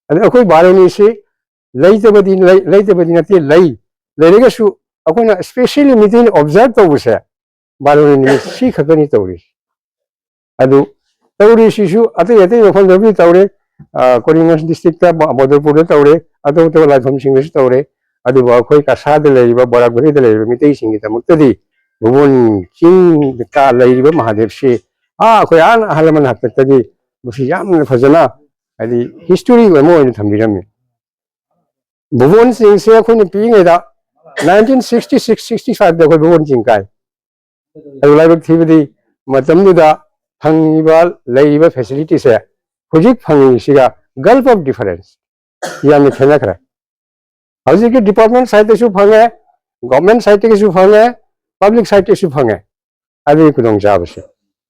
ꯑꯗꯨ ꯑꯩꯈꯣꯏ ꯕꯥꯔꯨꯅꯤꯁꯤ ꯂꯩꯇꯕꯗꯤ ꯂꯩ-, ꯂꯩꯇꯕꯗꯤ ꯅꯠꯇꯦ, ꯂꯩ꯫ ꯂꯩꯔꯒꯁꯨ ꯑꯩꯈꯣꯏꯅ ꯏꯁꯄꯦꯁꯤꯌꯦꯜꯂꯤ ꯃꯤꯇꯤꯡ ꯑꯣꯕꯖꯥꯔꯕ ꯇꯧꯕꯁꯦ ꯕꯥꯔꯨꯅꯤ ꯅꯨꯃꯤꯠ ꯁꯤ ꯈꯛꯇꯅꯤ ꯇꯧꯔꯤꯁꯦ꯫ ꯑꯗꯨ ꯇꯧꯔꯤꯁꯤꯁꯨ ꯑꯇꯩ ꯑꯇꯩ ꯃꯐꯝꯗꯕꯨꯗꯤ ꯇꯧꯔꯦ꯫ ꯑ, ꯀꯣꯔꯤꯃꯒꯟꯖ ꯗꯤꯁꯇ꯭ꯔꯤꯛꯇ, ꯕ-, ꯕꯣꯗꯔꯄꯨꯔꯗ ꯇꯧꯔꯦ, ꯑꯇꯣꯞ ꯑꯇꯣꯞꯄ ꯂꯥꯏꯐꯝꯁꯤꯡꯗꯁꯨ ꯇꯧꯔꯦ꯫ ꯑꯗꯨꯕꯨ ꯑꯩꯈꯣꯏ ꯀꯁꯥꯔꯗ ꯂꯩꯔꯤꯕ, ꯕꯣꯔꯥꯛ ꯚꯦꯂꯤꯗ ꯂꯩꯔꯤꯕ ꯃꯤꯇꯩꯁꯤꯡꯒꯤꯗꯃꯛꯇꯗꯤ ꯚꯨꯕꯣꯟ ꯆꯤꯡꯗ ꯂꯩꯔꯤꯕ ꯃꯍꯥꯗꯦꯕꯁꯤ, ꯑꯥ, ꯑꯩꯈꯣꯏ ꯑꯥ ꯑꯍꯜ ꯂꯃꯟ ꯍꯥꯛꯇꯛꯇꯒꯤ ꯃꯁꯤ ꯌꯥꯝꯅ ꯐꯖꯅ, ꯍꯥꯏꯗꯤ, ꯍꯤꯁꯇꯣꯔꯤ ꯑꯃ ꯑꯣꯏꯅ ꯊꯝꯕꯤꯔꯝꯃꯤ꯫ ꯚꯨꯕꯣꯟ ꯆꯤꯡꯁꯦ ꯑꯩꯈꯣꯏꯅ ꯄꯤꯛꯏꯉꯩꯗ, ꯅꯥꯏꯟꯇꯤꯟ ꯁꯤꯛꯁꯇꯤ ꯁꯤꯛꯁ ꯁꯤꯛꯁꯇꯤ ꯐꯥꯏꯚꯇ ꯑꯩꯈꯣꯏ ꯚꯨꯕꯣꯟ ꯆꯤꯡ ꯀꯥꯏ꯫ ꯑꯗꯨ ꯂꯥꯏꯕꯛ ꯊꯤꯕꯗꯤ ꯃꯇꯝꯗꯨꯗ ꯐꯪꯉꯤꯕ, ꯂꯩꯔꯤꯕ ꯐꯦꯁꯤꯂꯤꯇꯤꯁꯦ ꯍꯧꯖꯤꯛ ꯐꯪꯉꯤꯁꯤꯒ Gulf of Difference ꯌꯥꯝꯅ ꯈꯦꯠꯅꯈ꯭ꯔꯦ꯫ ꯍꯧꯖꯤꯛꯀꯤ department sideꯇꯁꯨ ꯐꯪꯉꯦ, government sideꯇꯒꯤꯁꯨ ꯐꯪꯉꯦ, public sideꯇꯒꯤꯁꯨ ꯐꯪꯉꯦ꯫ ꯑꯗꯨꯒꯤ ꯈꯨꯗꯣꯡꯆꯥꯕꯁꯦ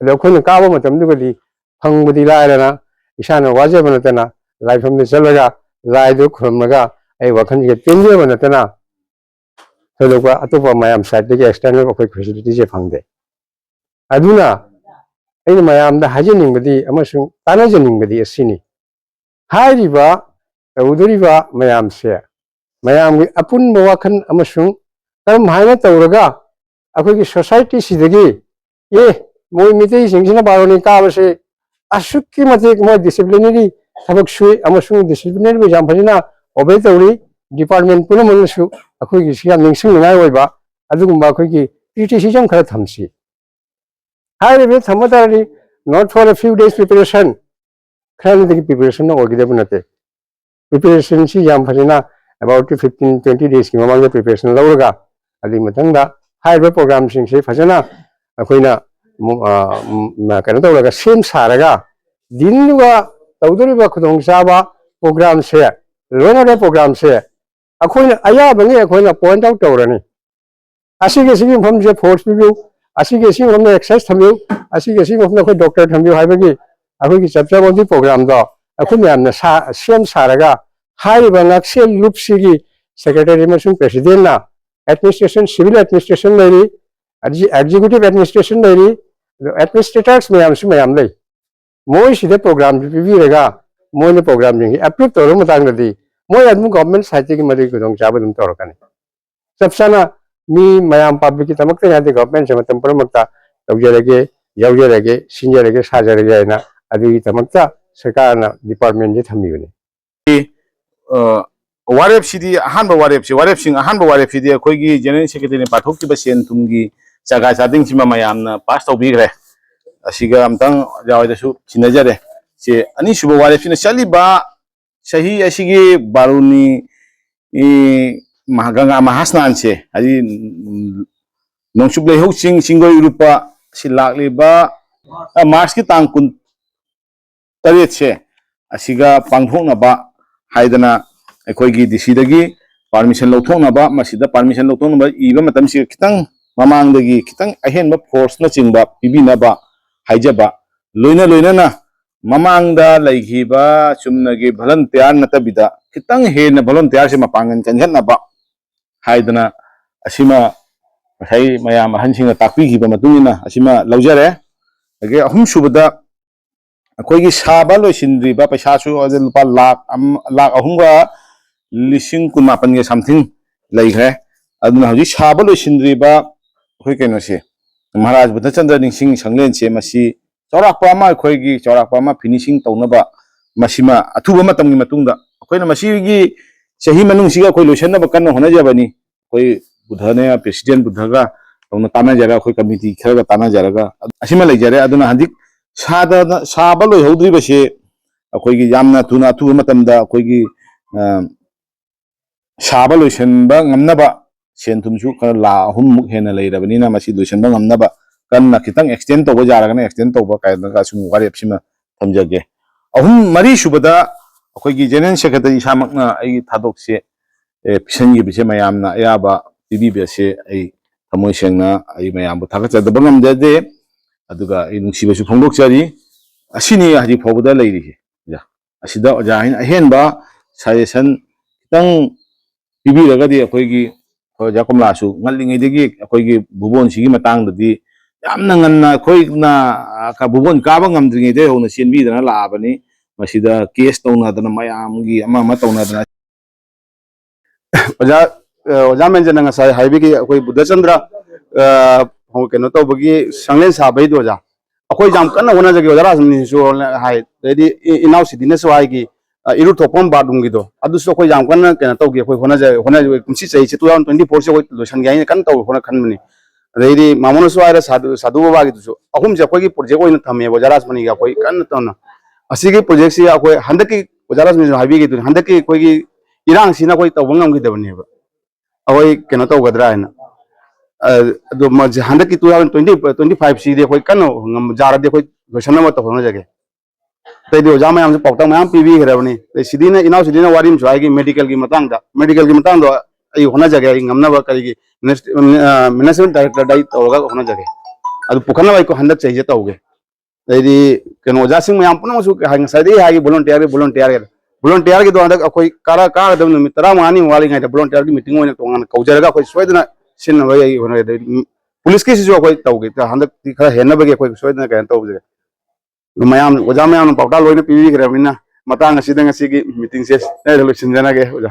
ꯑꯗꯣ ꯑꯩꯈꯣꯏꯅ ꯀꯥꯕ ꯃꯇꯝꯗꯨꯒꯗꯤ ꯐꯪꯕꯗꯤ ꯂꯥꯏꯔꯅ, ꯏꯁꯥꯅ ꯋꯥꯖꯕ ꯅꯠꯇꯅ, ꯂꯥꯏꯐꯝꯗ ꯆꯠꯂꯒ ꯂꯥꯏꯗꯨ ꯈꯨꯔꯨꯝꯃꯒ ꯑꯩ ꯋꯥꯈꯜꯁꯤꯗ ꯄꯦꯟꯖꯕ ꯅꯠꯇꯅ ꯊꯣꯏꯗꯣꯛꯄ ꯑꯇꯣꯞꯄ ꯃꯌꯥꯝ sideꯇꯒꯤ external ꯑꯩꯈꯣꯏ facilityꯁꯦ ꯐꯪꯗꯦ꯫ ꯑꯗꯨꯅ ꯑꯩꯅ ꯃꯌꯥꯝꯗ ꯍꯥꯏꯖꯅꯤꯡꯕꯗꯤ ꯑꯃꯁꯨꯡ ꯇꯥꯟꯅꯖꯅꯤꯡꯕꯗꯤ ꯑꯁꯤꯅꯤ, ꯍꯥꯏꯔꯤꯕ ꯇꯧꯗꯣꯔꯤꯕ ꯃꯌꯥꯝꯁꯦ ꯃꯌꯥꯝꯒꯤ ꯑꯄꯨꯟꯕ ꯋꯥꯈꯜ ꯑꯃꯁꯨꯡ ꯀꯔꯝ ꯍꯥꯏꯅ ꯇꯧꯔꯒ ꯑꯩꯈꯣꯏꯒꯤ societyꯁꯤꯗꯒꯤ, ꯑꯦ, ꯃꯣꯏ ꯃꯤꯇꯩꯁꯤꯡꯁꯤꯅ ꯕꯥꯔꯣꯅꯤ ꯀꯥꯕꯁꯦ ꯑꯁꯨꯛꯀꯤ ꯃꯇꯤꯛ ꯃꯣꯏ disciplinary ꯊꯕꯛ ꯁꯨꯏ ꯑꯃꯁꯨꯡ disciplinary ꯌꯥꯝ ꯐꯖꯅ obey ꯇꯧꯔꯤ, department ꯄꯨꯝꯅꯃꯛꯅꯁꯨ ꯑꯩꯈꯣꯏꯒꯤꯁꯤ ꯌꯥꯝ ꯅꯤꯡꯁꯤꯡꯅꯤꯡꯉꯥꯏ ꯑꯣꯏꯕ ꯑꯗꯨꯒꯨꯝꯕ ꯑꯩꯈꯣꯏꯒꯤ criticism ꯈꯔ ꯊꯝꯁꯤ꯫ ꯍꯥꯏꯔꯤꯕ ꯊꯝꯕ ꯇꯥꯔꯗꯤ, not for a few days preparation, ꯈꯔꯅꯤꯗꯒꯤ preparationꯅ ꯑꯣꯏꯒꯗꯕ ꯅꯠꯇꯦ꯫ Preparationꯁꯤ ꯌꯥꯝ ꯐꯖꯅ about fifteen twenty daysꯀꯤ ꯃꯃꯥꯡꯗ preparation ꯂꯧꯔꯒ, ꯑꯗꯨꯒꯤ ꯃꯊꯪꯗ ꯍꯥꯏꯔꯤꯕ programꯁꯤꯡꯁꯤ ꯐꯖꯅ ꯑꯩꯈꯣꯏꯅ ꯃꯨ-, ꯑ, ꯎꯝ, ꯀꯩꯅꯣ ꯇꯧꯔꯒ, ꯁꯦꯝ ꯁꯥꯔꯒ, ꯗꯤꯟꯗꯨꯒ ꯇꯧꯗꯣꯔꯤꯕ ꯈꯨꯗꯣꯡꯆꯥꯕ programꯁꯦ, ꯂꯣꯏꯅꯔ programꯁꯦ ꯑꯩꯈꯣꯏꯅ ꯑꯌꯥꯕꯉꯩ ꯑꯩꯈꯣꯏꯅ point out ꯇꯧꯔꯅꯤ꯫ ꯑꯁꯤꯒꯤ ꯑꯁꯤꯒꯤ ꯃꯐꯝꯁꯦ force ꯄꯤꯕꯤꯌꯨ, ꯑꯁꯤꯒꯤ ꯑꯁꯤꯒꯤ ꯃꯐꯝꯗ exercise ꯊꯝꯕꯤꯌꯨ, ꯑꯁꯤꯒꯤ ꯑꯁꯤꯒꯤ ꯃꯐꯝꯗ ꯑꯩꯈꯣꯏ doctor ꯊꯝꯕꯤꯌꯨ ꯍꯥꯏꯕꯒꯤ ꯑꯩꯈꯣꯏꯒꯤ ꯆꯞ ꯆꯥꯕ ꯑꯗꯨꯒꯤ programꯗꯣ ꯑꯩꯈꯣꯏ ꯃꯌꯥꯝꯅ ꯁꯥ-, ꯁꯦꯝ ꯁꯥꯔꯒ ꯍꯥꯏꯔꯤꯕ ꯉꯥꯛꯁꯦꯜ ꯂꯨꯞꯁꯤꯒꯤ secretary ꯑꯃꯁꯨꯡ presidentꯅ administration, civil administration ꯂꯩꯔꯤ, ꯑꯗꯒꯤ executive administration ꯂꯩꯔꯤ, ꯑꯗꯣ administrators ꯃꯌꯥꯝꯁꯨ ꯃꯌꯥꯝ ꯂꯩ꯫ ꯃꯣꯏꯁꯤꯗ programꯁꯤ ꯄꯤꯕꯤꯔꯒ ꯃꯣꯏꯅ programꯁꯤꯡꯁꯤ approve ꯇꯧꯔꯕ ꯃꯇꯥꯡꯗꯗꯤ ꯃꯣꯏ ꯑꯗꯨꯝ government sideꯇꯒꯤ ꯃꯗꯨꯒꯤ ꯈꯨꯗꯣꯡꯆꯥꯕ ꯑꯗꯨꯝ ꯇꯧꯔꯛꯀꯅꯤ꯫ ꯆꯞ ꯆꯥꯅ ꯃꯤ ꯃꯌꯥꯝ publicꯀꯤꯗꯃꯛꯇ ꯉꯥꯛꯇ governmentꯁꯦ ꯃꯇꯝ ꯄꯨꯝꯅꯃꯛꯇ ꯇꯧꯖꯔꯒꯦ, ꯌꯥꯎꯖꯔꯒꯦ, ꯁꯤꯟꯖꯔꯒꯦ, ꯁꯥꯖꯔꯒꯦ ꯍꯥꯏꯅ ꯑꯗꯨꯒꯤꯗꯃꯛꯇ ꯁꯔꯀꯥꯔꯅ departmentꯁꯦ ꯊꯝꯃꯤꯕꯅꯤ꯫ ꯑ, ꯋꯥꯔꯦꯞꯁꯤꯗꯤ ꯑꯍꯥꯟꯕ ꯋꯥꯔꯦꯞꯁꯤ, ꯋꯥꯔꯦꯞꯁꯤꯡ ꯑꯍꯥꯟꯕ ꯋꯥꯔꯦꯞꯁꯤꯗꯤ ꯑꯩꯈꯣꯏꯒꯤ general secretaryꯅ ꯄꯥꯊꯣꯛꯈꯤꯕ ꯁꯦꯟ ꯊꯨꯝꯒꯤ ꯆꯥꯒꯥ ꯆꯥꯗꯤꯡꯁꯤꯃ ꯃꯌꯥꯝꯅ pass ꯇꯧꯕꯤꯈ꯭ꯔꯦ꯫ ꯑꯁꯤꯒ ꯑꯝꯇꯪ ꯑꯣꯖꯥ ꯍꯣꯏꯗꯁꯨ ꯁꯤꯟꯅꯖꯔꯦ꯫ ꯁꯤ ꯑꯅꯤꯁꯨꯕ ꯋꯥꯔꯦꯞꯁꯤꯅ ꯆꯠꯂꯤꯕ ꯆꯍꯤ ꯑꯁꯤꯒꯤ ꯕꯥꯔꯨꯅꯤ, ꯏ, ꯃꯍꯥ-, ꯒꯪꯒꯥ ꯃꯍꯥꯁ꯭ꯅꯥꯟꯁꯦ, ꯍꯥꯏꯗꯤ, ꯎꯝ, ꯅꯣꯡꯆꯨꯞ ꯂꯩꯍꯧ ꯆꯤꯡ, ꯆꯤꯡꯒꯣꯏ ꯎꯔꯨꯞꯄ ꯁꯤ ꯂꯥꯛꯂꯤꯕ, ꯑ, Marchꯀꯤ ꯇꯥꯡ ꯀꯨꯟ ꯇꯔꯦꯠꯁꯦ, ꯑꯁꯤꯒ ꯄꯥꯡꯊꯣꯛꯅꯕ ꯍꯥꯏꯗꯅ ꯑꯩꯈꯣꯏꯒꯤ ꯗꯤ ꯁꯤꯗꯒꯤ ꯄꯥꯔꯃꯤꯁꯟ ꯂꯧꯊꯣꯛꯅꯕ, ꯃꯁꯤꯗ ꯄꯥꯔꯃꯤꯁꯟ ꯂꯧꯊꯣꯛꯅꯕ ꯏꯕ ꯃꯇꯝꯁꯤꯗ ꯈꯤꯇꯪ ꯃꯃꯥꯡꯗꯒꯤ ꯈꯤꯇꯪ ꯑꯍꯦꯟꯕ ꯐꯣꯔꯁꯅꯆꯤꯡꯕ ꯄꯤꯕꯤꯅꯕ ꯍꯥꯏꯖꯕ, ꯂꯣꯏꯅ ꯂꯣꯏꯅꯅ ꯃꯃꯥꯡꯗ ꯂꯩꯈꯤꯕ ꯆꯨꯝꯅꯒꯤ ꯚꯣꯂꯟꯇꯤꯌꯥꯔ ꯅꯠꯇꯕꯤꯗ ꯈꯤꯇꯪ ꯍꯦꯟꯅ ꯚꯣꯂꯟꯇꯤꯌꯥꯔꯁꯦ ꯃꯄꯥꯡꯒꯜ ꯀꯟꯈꯠꯅꯕ ꯍꯥꯏꯗꯅ ꯑꯁꯤꯃ ꯉꯁꯥꯏ ꯃꯌꯥꯝ ꯑꯍꯟꯁꯤꯡꯅ ꯇꯥꯛꯄꯤꯈꯤꯕ ꯃꯇꯨꯡ ꯏꯟꯅ ꯑꯁꯤꯃ ꯂꯧꯖꯔꯦ꯫ ꯑꯗꯒꯤ ꯑꯍꯨꯝꯁꯨꯕꯗ ꯑꯩꯈꯣꯏꯒꯤ ꯁꯥꯕ ꯂꯣꯏꯁꯤꯟꯗ꯭ꯔꯤꯕ ꯄꯩꯁꯥꯁꯨ ꯑꯗꯨ ꯂꯨꯄꯥ ꯂꯥꯈ ꯑꯃ, ꯂꯥꯈ ꯑꯍꯨꯝꯒ ꯂꯤꯁꯤꯡ ꯀꯨꯟ ꯃꯥꯄꯟꯒ something ꯂꯩꯈ꯭ꯔꯦ꯫ ꯑꯗꯨꯅ ꯍꯧꯖꯤꯛ ꯁꯥꯕ ꯂꯣꯏꯁꯤꯟꯗ꯭ꯔꯤꯕ ꯑꯩꯈꯣꯏ ꯀꯩꯅꯣꯁꯦ, ꯃꯍꯥꯔꯥꯖ ꯕꯨꯙꯆꯟꯗ꯭ꯔ ꯅꯤꯡꯁꯤꯡ ꯁꯪꯂꯦꯟꯁꯦ, ꯃꯁꯤ ꯆꯥꯎꯔꯥꯛꯄ ꯑꯃ, ꯑꯩꯈꯣꯏꯒꯤ ꯆꯥꯎꯔꯥꯛꯄ ꯑꯃ ꯐꯤꯅꯤꯁꯤꯡ ꯇꯧꯅꯕ, ꯃꯁꯤꯃ ꯑꯊꯨꯕ ꯃꯇꯝꯒꯤ ꯃꯇꯨꯡꯗ ꯑꯩꯈꯣꯏꯅ ꯃꯁꯤꯒꯤ ꯆꯍꯤ ꯃꯅꯨꯡꯁꯤꯒ ꯑꯩꯈꯣꯏ ꯂꯣꯏꯁꯤꯟꯅꯕ ꯀꯟꯅ ꯍꯣꯠꯅꯖꯕꯅꯤ꯫ ꯑꯩꯈꯣꯏ ꯕꯨꯙꯅꯦ, ꯄ꯭ꯔꯦꯁꯤꯗꯦꯟ ꯕꯨꯙꯒ ꯇꯧꯅ ꯇꯥꯟꯅꯖꯔꯒ, ꯑꯩꯈꯣꯏ ꯀꯃꯤꯇꯤ ꯈꯔꯒ ꯇꯥꯟꯅꯖꯔꯒ ꯑꯁꯤꯃ ꯂꯩꯖꯔꯦ꯫ ꯑꯗꯨꯅ ꯍꯧꯖꯤꯛ ꯁꯥꯗꯅ, ꯁꯥꯕ ꯂꯣꯏꯍꯧꯗ꯭ꯔꯤꯕꯁꯦ ꯑꯩꯈꯣꯏꯒꯤ ꯌꯥꯝꯅ ꯊꯨꯅ, ꯑꯊꯨꯕ ꯃꯇꯝꯗ ꯑꯩꯈꯣꯏꯒꯤ, ꯑ, ꯁꯥꯕ ꯂꯣꯏꯁꯤꯟꯕ ꯉꯝꯅꯕ ꯁꯦꯟ ꯊꯨꯝꯁꯨ ꯈꯔ ꯂꯥꯈ ꯑꯍꯨꯝꯃꯨꯛ ꯍꯦꯟꯅ ꯂꯩꯔꯕꯅꯤꯅ, ꯃꯁꯤ ꯂꯣꯏꯁꯤꯟꯕ ꯉꯝꯅꯕ ꯀꯟꯅ ꯈꯤꯇꯪ ꯑꯦꯛꯁꯇꯦꯟ ꯇꯧꯕ ꯌꯥꯔꯒꯅ ꯑꯦꯛꯁꯇꯦꯟ ꯇꯧꯕ ꯀꯥꯏꯅꯒ ꯑꯁꯨꯝ ꯋꯥꯔꯦꯞꯁꯤꯃ ꯊꯝꯖꯒꯦ꯫ ꯑꯍꯨꯝ, ꯃꯔꯤ ꯁꯨꯕꯗ ꯑꯩꯈꯣꯏꯒꯤ ꯖꯦꯅꯔꯦꯜ ꯁꯦꯀ꯭ꯔꯦꯇꯔꯤ ꯏꯁꯥꯃꯛꯅ ꯑꯩꯒꯤ ꯊꯥꯗꯣꯛꯁꯦ, ꯑꯦ, ꯄꯤꯁꯟꯈꯤꯕꯁꯦ ꯃꯌꯥꯝꯅ ꯑꯌꯥꯕ ꯄꯤꯕꯤꯕꯁꯦ ꯑꯩ ꯊꯃꯣꯏ ꯁꯦꯡꯅ ꯑꯩ ꯃꯌꯥꯝꯕꯨ ꯊꯥꯒꯠꯆꯗꯕ ꯉꯝꯖꯗꯦ꯫ ꯑꯗꯨꯒ ꯑꯩ ꯅꯨꯡꯁꯤꯕꯁꯨ ꯐꯣꯡꯗꯣꯛꯆꯔꯤ꯫ ꯑꯁꯤꯅꯤ ꯍꯧꯖꯤꯛ ꯐꯥꯎꯕꯗ ꯂꯩꯔꯤꯁꯦ꯫ ꯑꯣꯖꯥ, ꯑꯁꯤꯗ ꯑꯣꯖꯥ ꯍꯥꯏꯅ ꯑꯍꯦꯟꯕ ꯁꯖꯦꯁꯟ ꯈꯤꯇꯪ ꯄꯤꯕꯤꯔꯒꯗꯤ ꯑꯩꯈꯣꯏꯒꯤ, ꯑꯩꯈꯣꯏ ꯑꯣꯖꯥ ꯀꯃꯂꯥꯁꯨ ꯉꯜꯂꯤꯉꯩꯗꯒꯤ ꯑꯩꯈꯣꯏꯒꯤ ꯚꯨꯕꯣꯟꯁꯤꯒꯤ ꯃꯇꯥꯡꯗꯗꯤ ꯌꯥꯝꯅ ꯉꯟꯅ ꯑꯩꯈꯣꯏꯅ, ꯑ, ꯚꯨꯕꯣꯟ ꯀꯥꯕ ꯉꯝꯗ꯭ꯔꯤꯉꯩꯗꯒꯤ ꯍꯧꯅ ꯆꯦꯟꯕꯤꯗꯅ ꯂꯥꯛꯑꯕꯅꯤ꯫ ꯃꯁꯤꯗ ꯀꯦꯁ ꯇꯧꯅꯗꯅ, ꯃꯌꯥꯝꯒꯤ ꯑꯃ ꯑꯃ ꯇꯧꯅꯗꯅ꯫ ꯑꯣꯖꯥ, ꯑ, ꯑꯣꯖꯥ ꯃꯦꯟꯖꯅ ꯉꯁꯥꯏ ꯍꯥꯏꯕꯤꯈꯤ, ꯑꯩꯈꯣꯏ ꯕꯨꯙꯆꯟꯗ꯭ꯔ, ꯑ, ꯀꯩꯅꯣ ꯇꯧꯕꯒꯤ ꯁꯪꯂꯦꯟ ꯁꯥꯕꯩꯗꯣ, ꯑꯣꯖꯥ, ꯑꯩꯈꯣꯏ ꯌꯥꯝ ꯀꯟꯅ ꯍꯣꯠꯅꯖꯒꯦ꯫ ꯑꯣꯖꯥ ꯔꯥꯖꯃꯅꯤꯁꯨ ꯍꯥꯏ, ꯑꯗꯩꯗꯤ ꯏ-, ꯏꯅꯥꯎ ꯁꯤꯗꯤꯅꯁꯨ ꯍꯥꯏꯈꯤ, ꯑ, ꯏꯔꯨ ꯊꯣꯛꯐꯝ ꯕꯥꯠꯔꯨꯝꯒꯤꯗꯣ, ꯑꯗꯨꯁꯨ ꯑꯩꯈꯣꯏ ꯌꯥꯝ ꯀꯟꯅ ꯀꯩꯅꯣ ꯇꯧꯒꯦ, ꯑꯩꯈꯣꯏ ꯍꯣꯠꯅꯖ-, ꯍꯣꯠꯅꯖ-, ꯀꯨꯝꯁꯤ ꯆꯍꯤꯁꯦ, two thousand twenty four ꯁꯦ ꯑꯩꯈꯣꯏ ꯂꯣꯏꯁꯟꯒꯦ ꯍꯥꯏꯅ ꯀꯟꯅ ꯇꯧ-, ꯍꯣꯠꯅ ꯈꯟꯕꯅꯤ꯫ ꯑꯗꯩꯗꯤ ꯃꯥꯃꯣꯅꯁꯨ ꯍꯥꯏꯔꯦ, ꯁꯥꯗꯨ, ꯁꯥꯗꯨ ꯕꯕꯥꯒꯤꯗꯨꯁꯨ, ꯑꯍꯨꯝꯁꯦ ꯑꯩꯈꯣꯏꯒꯤ ꯄ꯭ꯔꯣꯖꯦꯛ ꯑꯣꯏꯅ ꯊꯝꯃꯦꯕ, ꯑꯣꯖꯥ ꯔꯥꯖꯃꯅꯤꯒ ꯑꯩꯈꯣꯏ ꯀꯟꯅ ꯇꯧꯅ꯫ ꯑꯁꯤꯒꯤ ꯄ꯭ꯔꯣꯖꯦꯛꯁꯤ ꯑꯩꯈꯣꯏ ꯍꯟꯗꯛꯀꯤ, ꯑꯣꯖꯥ ꯔꯥꯖꯃꯅꯤꯁꯨ ꯍꯥꯏꯕꯤꯈꯤꯗꯨꯅꯤ, ꯍꯟꯗꯛꯀꯤ ꯑꯩꯈꯣꯏꯒꯤ ꯏꯔꯥꯡꯁꯤꯅ ꯑꯩꯈꯣꯏ ꯇꯧꯕ ꯉꯝꯈꯤꯗꯕꯅꯦꯕ꯫ ꯑꯩꯈꯣꯏ ꯀꯩꯅꯣ ꯇꯧꯒꯗ꯭ꯔꯥ ꯍꯥꯏꯅ꯫ ꯑ, ꯑꯗꯣ ꯃꯥꯁꯦ ꯍꯟꯗꯛꯀꯤ two thousand twenty, twenty five ꯁꯤꯗꯤ ꯑꯩꯈꯣꯏ ꯀꯟꯅ ꯉꯝ-, ꯌꯥꯔꯗꯤ ꯑꯩꯈꯣꯏ ꯂꯣꯏꯁꯟꯅꯕ ꯇꯧꯍꯣꯠꯅꯖꯒꯦ꯫ ꯑꯇꯩꯗꯤ ꯑꯣꯖꯥ ꯃꯌꯥꯝꯁꯨ ꯄꯥꯎꯇꯥꯛ ꯃꯌꯥꯝ ꯄꯤꯕꯤꯈ꯭ꯔꯕꯅꯤ꯫ ꯑꯗꯩ ꯁꯤꯗꯤꯅ, ꯏꯅꯥꯎ ꯁꯤꯗꯤꯅ ꯋꯥꯔꯤ ꯑꯃꯁꯨ ꯍꯥꯏꯈꯤ, ꯃꯦꯗꯤꯀꯦꯜꯒꯤ ꯃꯇꯥꯡꯗ, ꯃꯦꯗꯤꯀꯦꯜꯒꯤ ꯃꯇꯥꯡꯗꯣ ꯑꯩ ꯍꯣꯠꯅꯖꯒꯦ, ꯑꯩ ꯉꯝꯅꯕ ꯀꯔꯤꯒꯤ ꯃꯤꯅꯤꯁ-, ꯑ, ꯃꯦꯅꯦꯖꯃꯦꯟ ꯗꯥꯏꯔꯦꯛꯇꯔꯗ ꯑꯩ ꯇꯧꯔꯒ ꯍꯣꯠꯅꯖꯒꯦ꯫ ꯑꯗꯨ ꯄꯨꯈꯠꯅꯕ ꯑꯩ ꯍꯟꯗꯛ ꯆꯍꯤꯁꯦ ꯇꯧꯒꯦ꯫ ꯑꯗꯩꯗꯤ ꯀꯩꯅꯣ, ꯑꯣꯖꯥꯁꯤꯡ ꯃꯌꯥꯝ ꯄꯨꯝꯅꯃꯛꯁꯨ ꯍꯥꯏ-, ꯉꯁꯥꯏꯗꯒꯤ ꯍꯥꯏꯒꯤ ꯚꯣꯂꯨꯟꯇꯤꯌꯔꯒꯤ, ꯚꯣꯂꯨꯟꯇꯤꯌꯔꯒꯤ, ꯚꯣꯂꯨꯟꯇꯤꯌꯔꯒꯤꯗꯣ ꯍꯟꯗꯛ ꯑꯩꯈꯣꯏ ꯀꯥꯔ-, ꯀꯥꯒꯗꯕ ꯅꯨꯃꯤꯠ ꯇꯔꯥꯃꯉꯥꯅꯤ ꯋꯥꯠꯂꯤꯉꯩꯗ ꯚꯣꯂꯨꯟꯇꯤꯌꯔꯒꯤ ꯃꯤꯇꯤꯡ ꯑꯣꯏꯅ ꯇꯣꯉꯥꯟꯅ ꯀꯧꯖꯔꯒ ꯑꯩꯈꯣꯏ ꯁꯣꯏꯗꯅ ꯁꯤꯟꯅꯕ ꯑꯩ ꯍꯣꯠꯅꯔꯦ꯫ ꯑꯗꯩ ꯄꯨꯂꯤꯁꯀꯤꯁꯤꯁꯨ ꯑꯩꯈꯣꯏ ꯇꯧꯒꯦ, ꯍꯟꯗꯛꯇꯤ ꯈꯔ ꯍꯦꯟꯅꯕꯒꯤ ꯑꯩꯈꯣꯏ ꯁꯣꯏꯗꯅ ꯀꯩꯅꯣ ꯇꯧꯖꯒꯦ꯫ ꯑꯗꯨ ꯃꯌꯥꯝ, ꯑꯣꯖꯥ ꯃꯌꯥꯝꯅ ꯄꯥꯎꯇꯥꯛ ꯂꯣꯏꯅ ꯄꯤꯕꯤꯈ꯭ꯔꯕꯅꯤꯅ, ꯃꯇꯥꯡ ꯑꯁꯤꯗ ꯉꯁꯤꯒꯤ ꯃꯤꯇꯤꯡꯁꯦ ꯁꯤꯗ ꯂꯣꯏꯁꯤꯟꯖꯔꯒꯦ, ꯑꯣꯖꯥ꯫